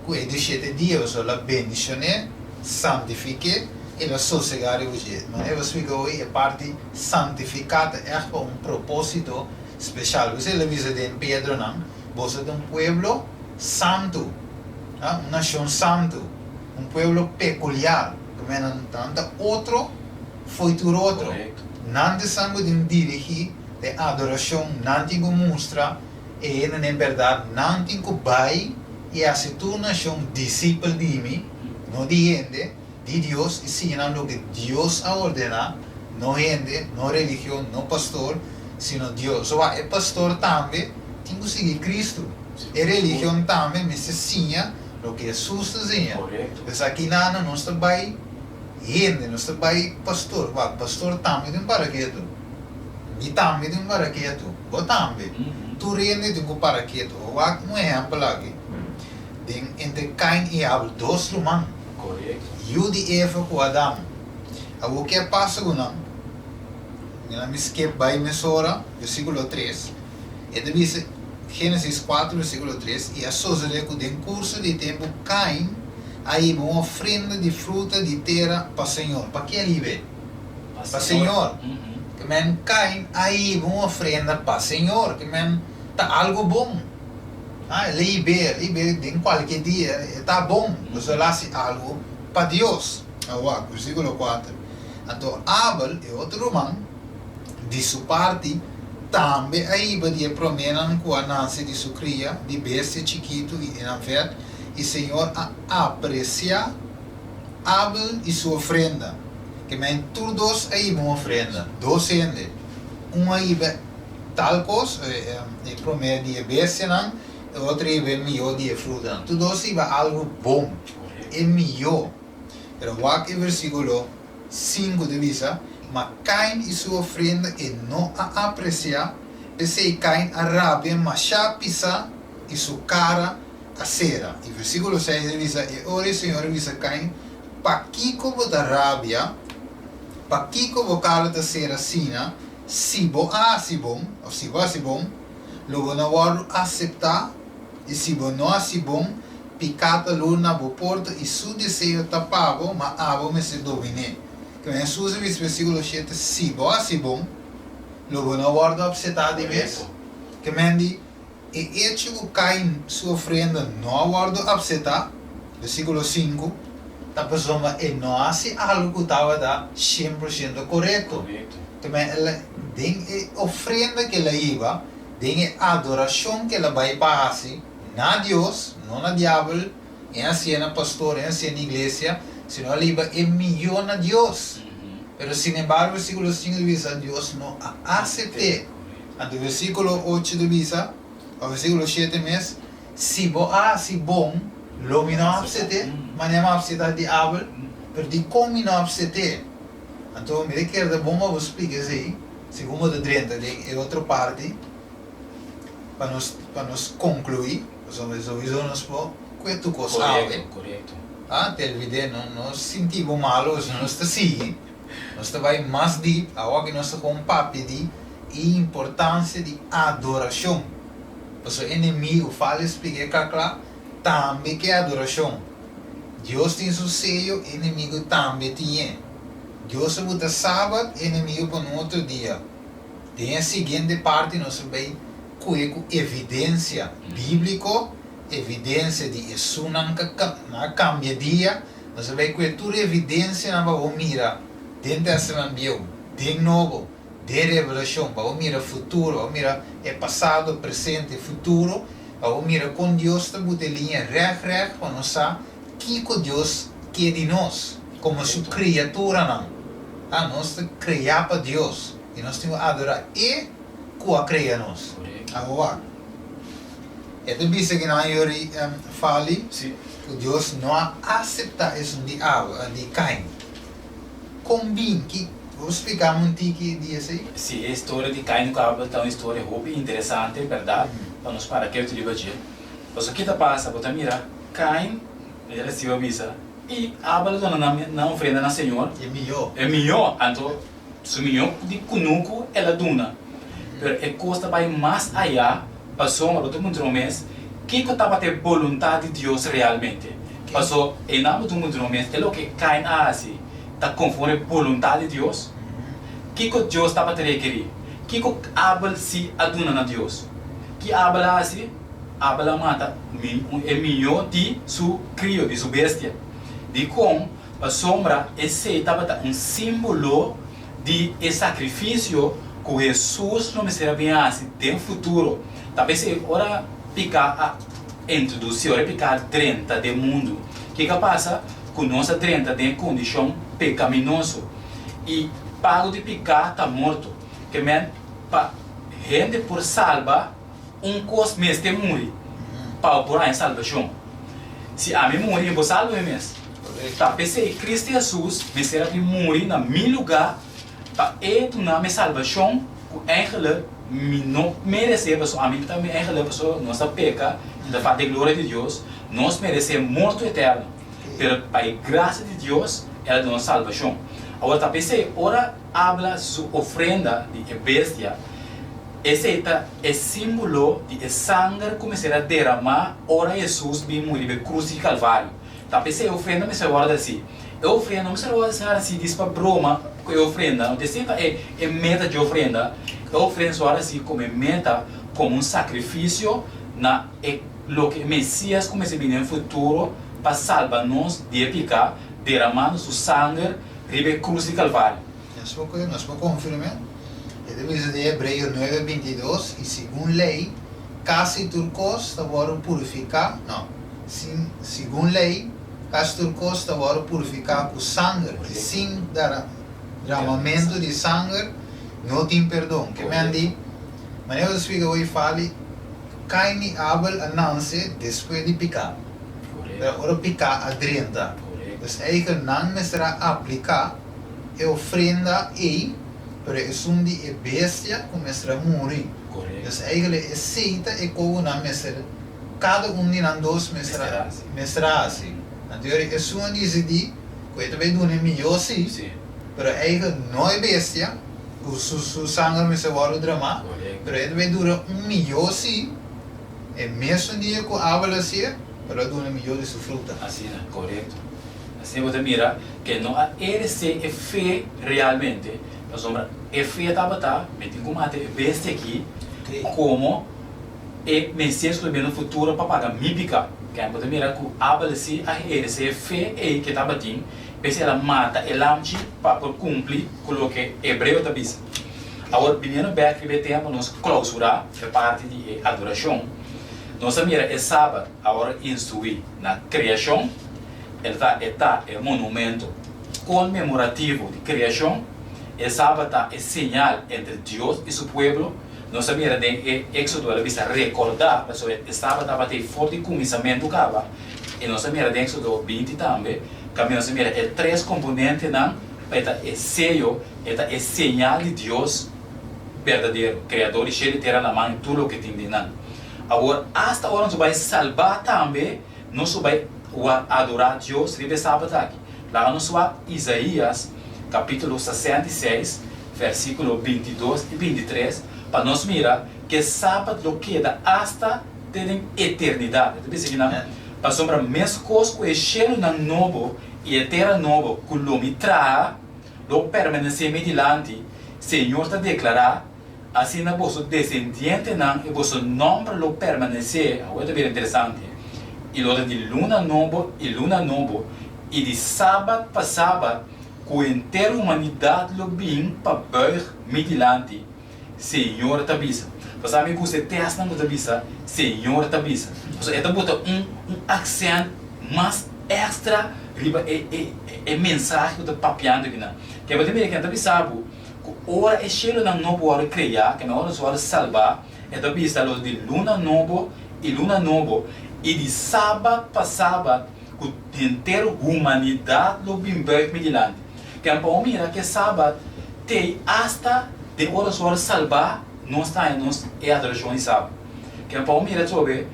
ku e di shete dia, pasobra el a bendishon'é, santifik'é, El a sosegá riba dje. Manera bo splika hoy, e parti santifiká ta ègt pa un propósito speshal. P'esei el a bisa den Pedronan, Boso ta un pueblo santu, un nashon santu, un pueblo pekuliar. Ku men nan ta otro fo'i tur otro. Nan ta esnan ku tin dirigí den adorashon, nan tin ku mustra e hendenan e bèrdat, nan tin ku bai i hasi tur nashon disipel di mi, no di hende. Di Dios i siña nan loke Dios a ordená, no hende, no religion, no pastor, sino Dios. So e pastor tambe tin ku sigui Kristu. E religion tambe mester siña loke Hesus ta siña. Pues aki nan nos ta bai hende, nos ta bai pastor. Wak, pastor tambe tin para ketu. Mi tambe tin para ketu. Bo tambe. Tur hende tin ku para ketu. Wak un ehèmpel aki. Den entre Kain i Abel, dos ruman. Korekto. Yu di Eva ku Adam. Awor ke a pasa ku nan? Mira mi skip bai mesora, versíkulo tres. E ta bisa, Génesis kuater versíkulo tres, I a sosodé ku den kurso di tempu Kain a hiba un ofrenda di fruta di tera pa señor. Pa ken el hib'é? Pa señor. Ke men Kain a hiba un ofrenda pa señor. Ke men ta algu bon. Ah, el a hib'é, el a hib'é den kualke dia, e ta bon, pasobra el a hasi algu pa Dios. Awor, versíkulo kuater, Anto Abel, e otro ruman, di su parti, tambe a hiba di e proménan ku a nase di su kria, di bestia chikitu i di nan vèt, i Señor a apresiá Abel i su ofrenda. Ke men tur dos a hiba un ofrenda, dos hende, un a hiba Tal kos, e promé di e bestianan, e otro riba e mihó di e frutanan. Tur dos riba algu bon, e mihó. Pero wak e versíkulo sinku ta bisa, Ma Kain i su ofrenda e no a apresiá, p'esei Kain a rabia mashá pisá i su kara a sera. I versíkulo seis ta bisa, E ora e Señor a bisa Kain, Pakiko bo ta rabia? Pakiko bo kara ta sera asina? Si bo a hasi bon, òf si bo hasi bon, lo bo no wòrdu aseptá, i si bo no hasi bon, piká ta lur na bo porta i su deseo ta pa bo, ma abo mester domin'é. Kende Hesus a bisa versíkulo shete, Si bo hasi bon, lo bo no wòrdu apsetá di bes? Kemendi, E echo ku Kain su ofrenda no a wòrdu apsetá, versíkulo sinku, ta pasobra e no a hasi algu ku tabata shen por shento korekto. Tambe el a, den e ofrenda ku el a hiba, den e adorashon ku el a bai pa hasi na Dios, no na diabel, e hasié na pastor, e hasié na iglesia, sino el a hiba e mihó na Dios. Pero sinembargo, versíkulo sinku ta bisa, Dios no a asept'é. Anto versíkulo ocho ta bisa, òf versíkulo shete mes, Si bo a hasi bon, lo mi no apset'é, manera mi a apsetá di Abel, pero dikon mi no apset'é? Anto mi ta kere ta bon pa bo splika esei, segun bo ta drenta den e otro parti, pa nos pa nos konkluí, pasobra souiso nos por kue tur kos awe. Ah, te olvid'é, no no sinti bo malu, pasobra nos ta sigui. Nos ta bai mas dip awor ku nos ta kon papia di e importansia di adorashon. Pasobra enemigu fal e splika e kla kla, tambe ke adorashon. Dios tin su seyo, e enemigu tambe tin e. Dios a buta sabat, e enemigu pone un otro dia. Den e siguiente parti nos ta bai kohe ku evidensia bíbliko, evidensia di esunnan ka a kambia dia. Nos a bai kue tur evidensianan pa bo mira den Testament Bieu, den Nobo. Den Revelashon, pa bo mira futuro, pa bo mira e pasado, presente i futuro, pa bo mira kon Dios ta buta e liña règt règt pa nos sa kiko Dios ke di nos komo su kriaturanan. Ta, nos ta kreá pa Dios i nos tin ku adorá E ku a krea nos. Awor wak, e ta bisa ki nan yori fali ku Dios no a aseptá esun di Abel, di Kain. Kon bin ki Bo spliká mi un tiki di esei? Sí, e historia di Kain ku Abel ta un historia hopi interesante, bèrdat, pa nos para ketu riba dje. Pasobra ki ta pasa? Bo ta mira, Kain, el a resibi a bisa, i Abel a duna nan nan ofrenda na Señor. E mihó. E mihó. Anto, su mihó di kunuku el a duna. Pero e kos ta bai mas ayá, pasobra bo ta puntra bo mes, kiko tabata e boluntat di Dios realmente? Pasobra einan bo ta puntra bo mes, e loke Kain a hasi, ta konforme boluntat di Dios? Kiko Dios tabata rekerí? Kiko Abel sí a duna na Dios? Ki Abel a hasi? Abel a mata e mihó di su krio, di su bestia. Dikon? Pasobra esei tabata un símbolo di e sakrifisio ku Hesus lo mester a bin hasi den futuro. Ta p'esei ora piká a introdusí, ora e piká a drenta den mundu, kiko a pasa? Ku nos a drenta den e kondishon pekaminoso, i pago di piká ta morto. Ke men, pa hende por salba, un kos mester muri pa bo por haña salbashon. Si ami muri, mi por salba mi mes. Ta p'esei Kristu Hesus mester a bin muri na mi lugá pa E duna mi salbashon ku eigenlik mi no meresé, pasobra ami ta eigenlik pasobra nos a peka i ta falta e gloria di Dios, nos meresé morto eterno. Pero pa e grasia di Dios el a duna nos salbashon. Awor ta p'esei ora abla su ofrenda di e bestia, esei ta e símbolo di e sanger ku mester a deramá ora Hesus bin muri riba e krus di Kalvario. Ta p'esei e ofrenda mester wòrdu hasi. E ofrenda no mester wòrdu hasi dis pa broma ku e ofrenda, no ta esei ta e meta dje ofrenda. E ofrenda mester wòrdu hasi komo e meta, komo un sakrifisio na e. Loke e Mesias ku mester bini den futuro pa salba nos di e piká, deramando su sanger riba e krus di Kalvario. Nos por kohe, nos por konfirm'é. E ta bisa den Hebreo nuebe 22, I segun lei, kasi tur kos ta wòrdu purifiká, no, sin, segun lei, kasi tur kos ta wòrdu purifiká ku sanger, i sin dramamentu di sanger no tin perdon. Ke men di, manera ku ta splika hoy Fali, Kain i Abel a nanse despues di piká. Pero ora piká a drenta, dus eikel nan mester a apliká e ofrenda ei, pero esun di e bestia ku mester a muri. Dus eikel esei ta e kogu nan mester, kada un di nan dos mester a mester a hasi. Anto yori esun a disidí ku e ta bai duna e mihó sí, pero eikel no e bestia. Ku su sanger mester wòrdu dramá, pero e ta bai dura un mihó sí, e mesun dia ku Abel a hasié, pero a duna mihó di su fruta. Asina, korekto. Asina bo ta mira ku no a eresé e fe realmente, pasobra e fe tabata, mi tin ku mata e bestia akí komo e Mesias ku ta bini na futuro pa paga mi piká. Kèn bo ta mira ku Abel sí a eresé e fe ei ku e tabatin, P'esei el a mata e lamchi pa por kumpli ku loke Hebreo ta bisa. Awor, biniendo bèk riba e tempu nos klousurá e parti di e adorashon, nos a mira e Sabat awor instruí na kreashon, el ta e ta e monumento konmemorativo di kreashon, e Sabat ta e señal entre Dios i su pueblo. Nos a mira den e Éksodo el a bisa rekordá, pasobra e Sabat tabata ei for di kuminsamentu kaba, i nos a mira den Éksodo 20 tambe, Kaminda nos a mira e tres komponentenan pa e ta e seyo, e ta e señal di Dios berdadero, Kreador di shelu i tera, laman i tur loke tin den nan. Awor, asta ora nos a bai salbá tambe, nos lo bai adorá Dios riba e sabat aki. Laga nos wak Isaías kapítulo 66, versíkulo 22 i 23, pa nos mira ke sabat lo keda asta te den eternidat. E ta bisa kinan, Pasobra meskos ku e shelunan nobo i e tera nobo ku lo mi traha lo permanesé mi dilanti, Señor ta deklará, asina boso desendientenan i boso nòmber lo permanesé, awor ta bira interesante, i lo ta di luna nobo i luna nobo, i di sabat pa sabat. Ku henter humanidat lo bin pa buig mi dilanti, Señor ta bisa. Pasá mi gusta e tèstnan ku ta bisa, Señor ta bisa. Pasobra e ta bota un un aksènt mas èkstra riba e e e mensahe ku ta papiando akinan. Ke bo ta mira kinan ta bisa bo ku ora e shelunan nobo wòrdu kreá, ke nan ora nos wòrdu salbá, e ta bisa lo di luna nobo i luna nobo, i di sabat pa sabat, ku henter humanidat lo bin buig mi dilanti. Ken pa bo mira ku e Sabat t'ei asta den ora nos wòrdu salbá, nos ta haña nos e adorashon di Sabat. Ken pa bo mira atrobe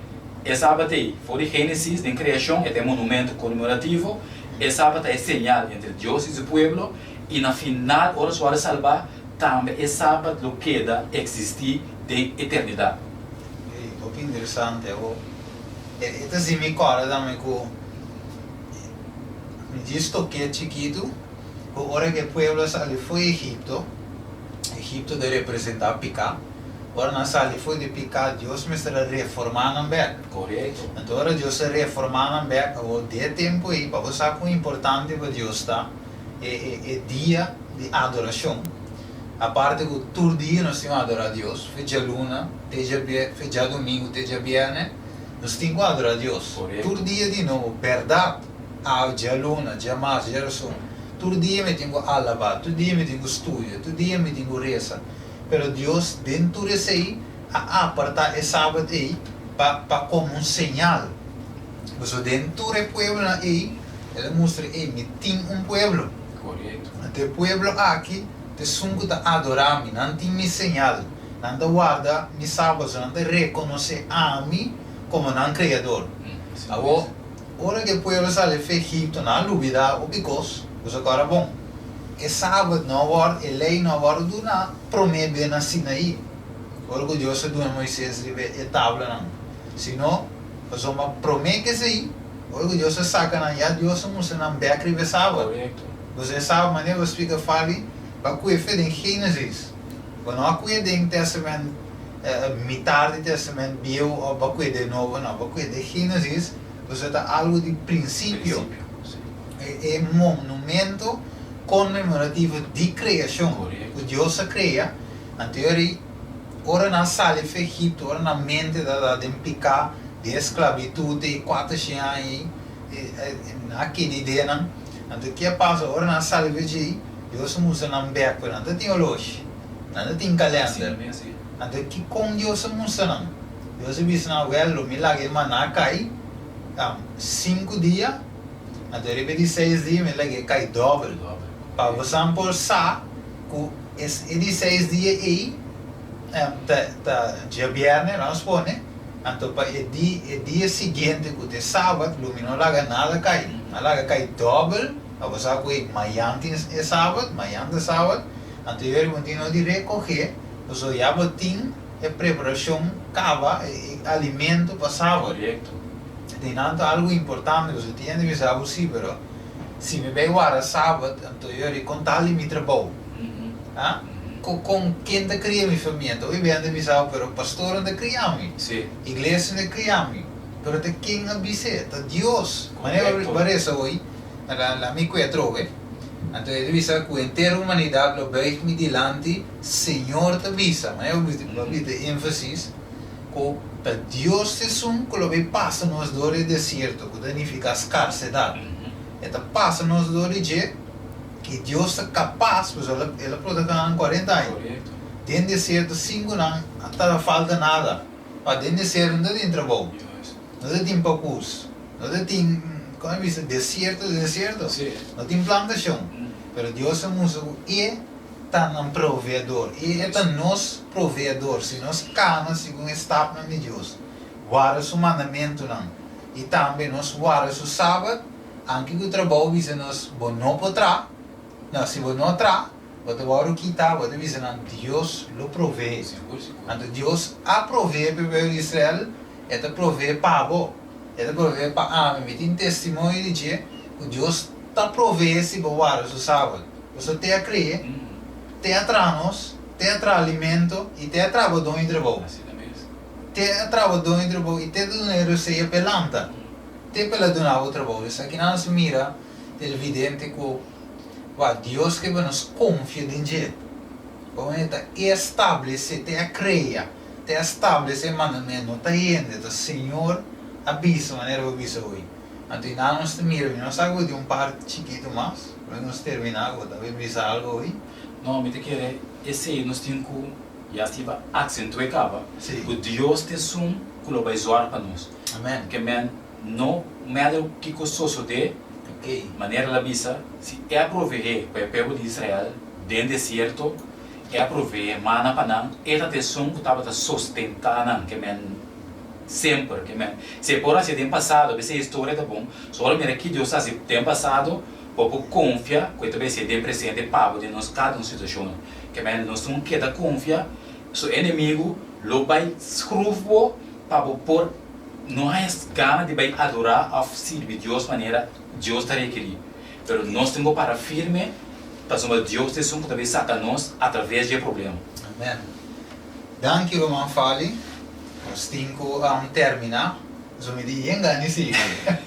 e Sabat ei, for di Génesis, den kreashon, e ta e monumento konmemorativo, e Sabat ta e señal entre Dios i su pueblo, i na final ora nos wòrdu salbá, tambe e Sabat lo keda eksistí den eternidat. Ei, hopi interesante. E ta si mi kòrda tambe ku mi djis tok'é chikitu ku ora ku e pueblo a sali for di Egipto, Egipto ta representá piká, ora nan sali for di piká Dios mester a reformá nan bèk. Korekto. Anto ora Dios a reformá nan bèk, awor di e tempu ei pa bo sa kon importante pa Dios ta e e dia di adorashon. Aparte ku tur dia nos tin ku adorá Dios, fe djaluna te djabier, fe djadumingu te djabièrnè, nos tin ku adorá Dios. Korekto. Tur dia di nobo, bèrdat, awe, djaluna, djamars, djarason, tur dia mi tin ku alabá, tur dia mi tin ku studia, tur dia mi tin ku resa. Pero Dios den tur esei a apartá e sabat ei pa pa komo un señal. Pasobra den tur e pueblonan ei, el a mustra, Ei, mi tin un pueblo. Korekto. Anto e pueblo aki ta esun ku ta adorá mi, nan tin mi señal, nan ta warda mi sabatnan, nan ta rekonosé ami komo nan Kreador. Awor, ora ku e pueblo sali for Egipto, nan a lubidá hopi kos. Bo sa kòrda bon, e sabat no a wòrdu, e lei no a wòrdu duná promé be na Sinaí, ora ku Dios a duna Moisés riba e tablanan, sino pasobra promé ku esei, Ora ku Dios a saka nan, ya Dios a mustra nan bèk riba e Sabat. Korekto. Pues e Sabat, manera bo splika Fabi, bo a kuye fe den Génesis. Bo no a kuye den Tèstamènt, mitar di Tèstamènt Bieu òf bo a kuye den Nobo, no, bo a kuye den Génesis, pasobra ta algu di prinsipio. Prinsipio, si. E monumento konmemorativo di kreashon. Korekto. Ku Dios a krea. Anto e ora nan sali for Egipto, ora nan mente ta den piká, di e sklabitut di kuatershen aña ei, nan a keda ideanan. Anto ke a pasa ora nan a sali for djei, Dios a mustra nan bèk, pero nan ta tin oloshi, nan ta tin kalènder. Anto kikon Dios a mustra nan? Dios a bisa nan, Wèl, lo mi laga e maná kai sinku dia, anto riba e di seis dia mi laga e kai dòbel, pa bosan por sa ku e di seis dia ei ta djabièrnè, lanos pone. Anto pa e di e dia siguiente ku ta e sabat lo mi no laga nada kai. Mi a laga kai dòbel, apesar ku e mayan tin e sabat, mayan ta sabat, anto yori bo tin no di rekohé, pasobra ya bo tin e preparashon kaba, e alimento pa sabat. Korekto. Di nan ta algu importante, pasobra tin hende bisa bo si, pero si mi bai warda sabat, anto yori kon tal di mi trabou? Ha? Ku kon ken ta kria mi famia? Ta hopi bende bisa bo, pero pastornan ta kria mi. Sí. Iglesianan ta kria mi. Pero ta ken a bis'é? Ta Dios. Manera Korekto. bo a resa hoy, la la mi kue atrobe. Anto e ta bisa ku henter humanidat lo buig mi dilanti, Señor ta bisa. Manera bo bisa, bo a bisa énfasis ku ta Dios ta esun ku lo bay pasa nos dor e desierto, ku ta nifiká skarsedat. E ta pasa nos dor di dje. I Dios ta kapas, pasobra El a protehá nan kuarenta aña. Den desierto sin ku nan tabata falta nada. Pa den desierto no ta tin trabou, no ta tin pakus, no ta tin, komo a bisa, desierto ta desierto, no tin plantashon. Pero Dios a mustra ku E ta nan proveedor, E ta nos proveedor si nos kana segun e stapnan di Dios, warda Su mandamentunan i tambe nos warda Su Sabat. Anke ku trabou bisa nos bo no por tra, no, si bo no tra, bo ta wòrdu kita, bo ta bisa nan Dios lo provee. Sigur, sigur. Anto Dios a provee pa e pueblo di Israel, E ta provee pa bo, E ta provee pa ami. Mi tin testimonio di dje ku Dios ta provee si bo warda Su Sabat. Pasobra te a kree, te a traha nos, te a traha alimento i te a traha bo doño di trabou. Asina mes. Te a traha bo doño di trabou i te ta duna e rosea p'e lanta. Te pa el a duna bo trabou. Esaki nan nos mira televidente ku Wak, Dios ke pa nos konfia den dje. Pasobra e ta establesé, te a krea, te a stablesé e mandamentu, no ta hende, ta Señor a bisa manera bo a bisa hoy. Anto i nan nos ta mira, mi no sa ku tin un par chikitu mas, pero nos terminá ku ta bisa algu hoy. No, mi ta kere esei nos tin ku ya stiba aksentu'é kaba, ku Dios ta esun ku lo bai zòrg pa nos. Amen. Ke men no matter kiko sosodé, manera el a bisa, si e a proveé pa e pueblo di Israel den desierto, e a proveé mana pa nan, e ta ta esun ku tabata sostentá nan, ke men semper, ke men si e por hasié den pasado, p'esei e historia ta bon, so ora mira ki Dios a hasi den pasado, bo por konfia ku e ta bai hasié den presente pa bo den nos kada un situashonnan, ke men nos tin keda konfia, su enemigu lo bai skruf bo pa bo por no haña gana di bai adorá òf sirbi Dios manera Dios ta rekerí. Pero nos tin ku para firme pasobra Dios ta esun ku ta bai saka nos atraves di e problema. Amen. Danki ruman Fali. Nos tin ku terminá. Pasobra mi di yen gana di sigui.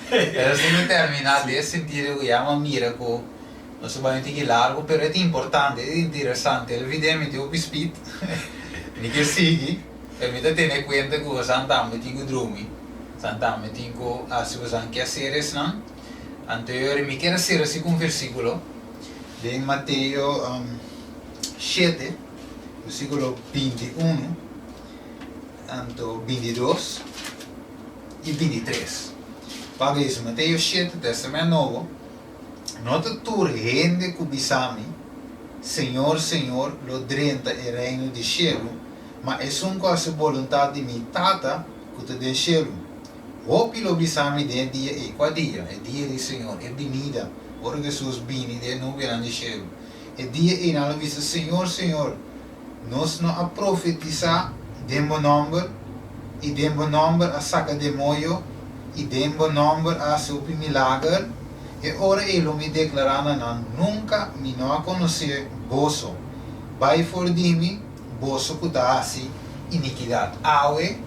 Pero nos tin ku terminá den e sentido ku ya mi a mira ku nos a bai un tiki largu pero e ta importante, e ta interesante. El video mi tin hopi speed. Mi ke sigui. Pero mi ta tene kuenta ku bosan tambe tin ku drumi, bosan tambe tin ku hasi bosan keaseresnan. Anto yori mi kier a sera si ku un versíkulo den Mateo shete, versíkulo 21, anto 22 i 23. Pablo bisa, Mateo shete, Tèstamènt Nobo, No ta tur hende ku bisa mi, Señor, Señor, lo drenta e reino di shelu, ma esun ku hasi boluntat di mi Tata ku ta den shelu. Hopi lo bisa mi den e dia ei, Kua dia? E dia di Señor, e binida, ora Hesus bini den e nubianan di shelu. E dia ei nan lo bisa, Señor, Señor, nos no a profetisá den bo nòmber, i den bo nòmber a saka demoyo, i den bo nòmber a hasi hopi milager? E ora ei lo mi deklará na nan, Nunka mi no a konosé boso. Bai for di mi, boso ku ta hasi inikidat. Awe,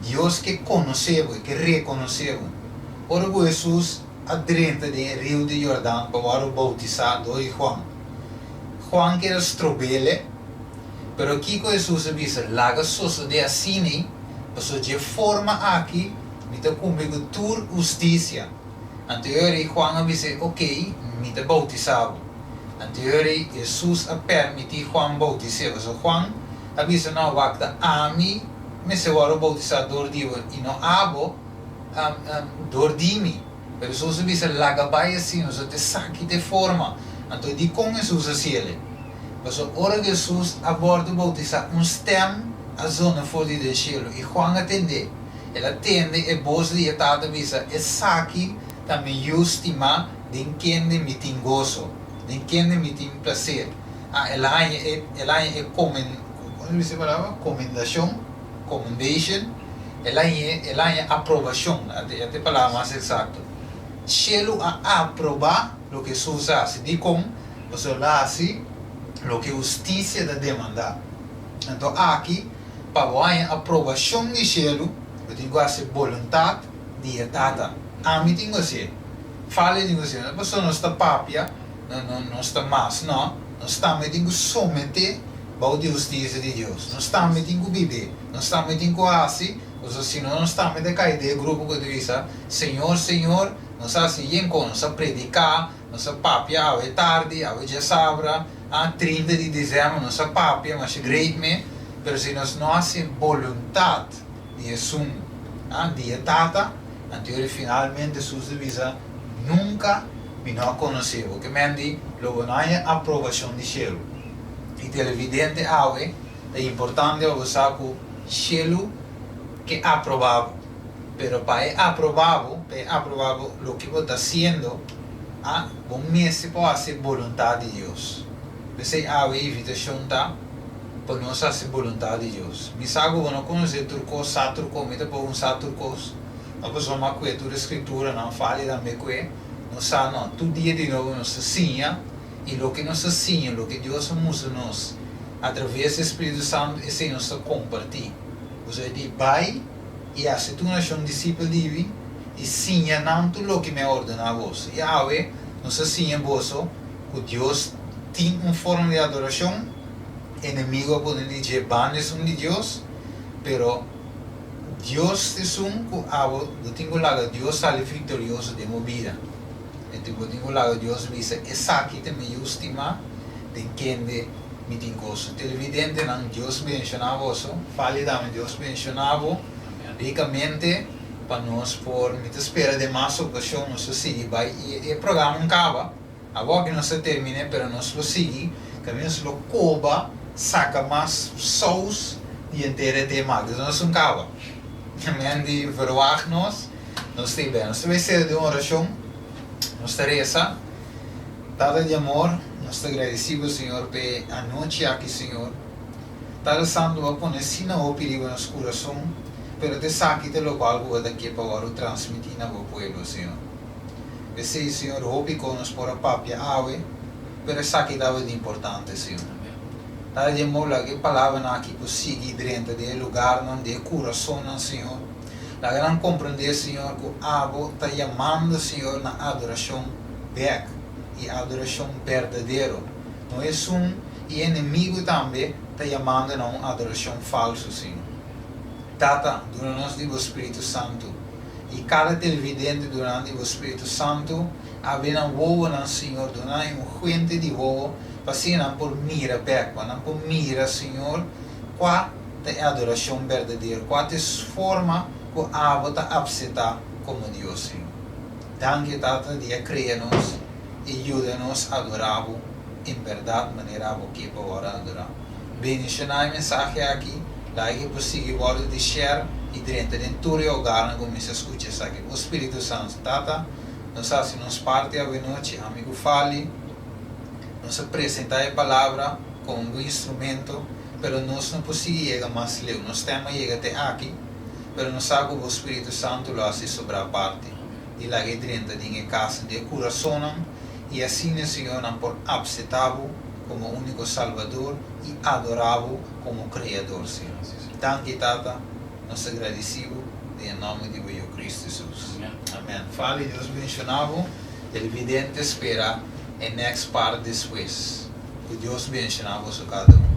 Dios ke konosé bo, e ke rekonosé bo. Ora ku Hesus a drenta den e riu di Jordan pa wòrdu boutisá dor di Juan, Juan keda strob'el, pero kiko Hesus a bisa? Laga sosodé asina, pasobra dje forma aki mi ta kumpli ku tur hustisia. Anto e ora ei Juan a bis'é, Okey, mi ta boutisá bo. Anto e ora ei Hesus a permití Juan boutis'é, pasobra Juan a bisa, No, wak, ta ami mester wòrdu boutisá dor di bo i no abo dor di mi. Pero Hesus a bisa, Laga bai asina, pasobra ta esaki ta e forma. Anto dikon Hesus a hasiel? Pasobra ora ku Hesus a wòrdu boutisá, un stèm a zona for di den shelu, i Juan a tend'é. El a tende e bos di e Tata bisa, Esaki ta mi Yu stimá, den kende mi tin goso, den kende mi tin plaser. A El a haña e, el a haña e komen, kon se bisa e palabra? Komendashon, commendation, el a haña, el a haña aprobashon, a ta e palabra mas eksakto. Shelu a aprobá loke Hesus a hasi. Dikon? Pasobra el a hasi loke hustisia ta demandá. Anto aki. Pa bo haña aprobashon di shelu, bo tin ku hasi boluntat di e Tata. Ami tin ku hasié. Fali tin ku hasié. No pasobra nos ta papia, nos ta mas. No, nos tambe tin ku someté bou di hustisia di Dios. Nos tambe tin ku bib'é. Nos tambe tin ku hasi, pasobra si no nos tambe ta kai den e grupo ku ta bisa, Señor, Señor, nos a hasi yen kos, nos a prediká, nos a papia awe tardi, awe djasabra, A 30 di dezèmber nos a papia masha great me, pero si nos no hasi boluntat di esun di e Tata, anto yori finalmente Hesus ta bisa, Nunka mi no a konosé bo. Ke men di, lo bo no haña aprobashon di shelu. I televidente awe ta importante pa bo sa ku shelu ke aprobá bo, pero pa e aprobá bo, pa e aprobá bo loke bo ta hasiendo, A Bo mester por hasi boluntat di Dios. P'esei awe e invitashon ta pa nos hasi boluntat di Dios. Mi sa ku bo no konosé tur kos, sa tur kos, mi ta por un sa tur kos. No pasobra mi a kue tur e skrituranan, fali tambe kue. Nos sa no, tur dia di nobo nos ta siña, i loke nos ta siña, loke Dios a mustra nos atraves di Spiritu Santu, esei nos ta kompartí. Bo sa di bai i hasi tur nashon disipel di mi. I siña nan tur loke mi a ordená boso. I awe nos a siña boso Ku Dios tin un forma di adorashon, enemigu a pone di dje banda esun di Dios, pero Dios ta esun ku abo bo tin ku laga Dios sali viktorioso den bo bida. Enti bo tin ku laga Dios bisa, Esaki ta mi yu stimá, den kende mi tin goso. Televidentenan, Dios benshoná boso. Fali tambe, Dios benshoná bo rikamente pa nos por, mi ta spera den mas okashon nos ta sigui bai e programa un kaba. Awor ki nos ta terminé, pero nos lo sigui, kaminda nos lo koba saka mas sous di henter e tema aki. Nos un kaba. Men di verwagt nos, nos ta ibè. Nos ta bai sera den un orashon, nos ta resa. Tata di amor, nos ta gradisí bo, Señor, p'e anochi aki, Señor. Tata Santu, bo a pone asina hopi riba nos kurason, pero ta esaki ta lokual ku bo ta ke pa wòrdu transmití na bo pueblo, Señor. P'esei, Señor, hopi kon nos por a papia awe, pero esaki tabata importante, Señor. Tata di amor, laga e palabranan aki por sigui drenta den e lugarnan, den e kurasonnan, Señor. Laga nan komprendé, Señor, ku Abo ta yamando, Señor, na adorashon bèk, i adorashon berdadero. No esun, i e enemigu tambe ta yamando na un adorashon falsu, Señor. Tata, duna nos di Bo Spiritu Santu. I kada televidente durante bo Spiritu Santu abri nan wowonan, Señor, duna nan un fuente di wowo pa asina nan por mira bek, pa nan por mira, Señor, kua ta e adorashon berdadero, kua ta e forma ku abo ta apseptá komo Dios, Señor. Danki, Tata, di a krea nos i yuda nos adorá bo en bèrdat manera abo ke pa wòrdu adorá. Bendishoná e mensahe aki, laga ke por sigui wòrdu di share i drenta den tur e hogarnan ku mester skucha esaki. O Spiritu Santu, Tata, nos a hasi nos parti awenochi, ami ku Fali, nos a presentá e palabra komo un buen instrumento, pero nos no por sigui yega mas leu. Nos stèm a yega te aki, pero nos sa ku bo Spiritu Santu lo hasi sobrá parti i laga e drenta den e kasnan, den e kurasonnan, i asina, Señor, nan por apseptá bo komo úniko Salbador i adorá bo komo Kreador, Señor. Danki, Tata, nos ta gradisí bo den e nòmber di bo Yu Kristu Hesus. Amèn. Fali, Dios benshoná bo. Televidente spera e next part despues. Ku Dios benshoná boso kada un.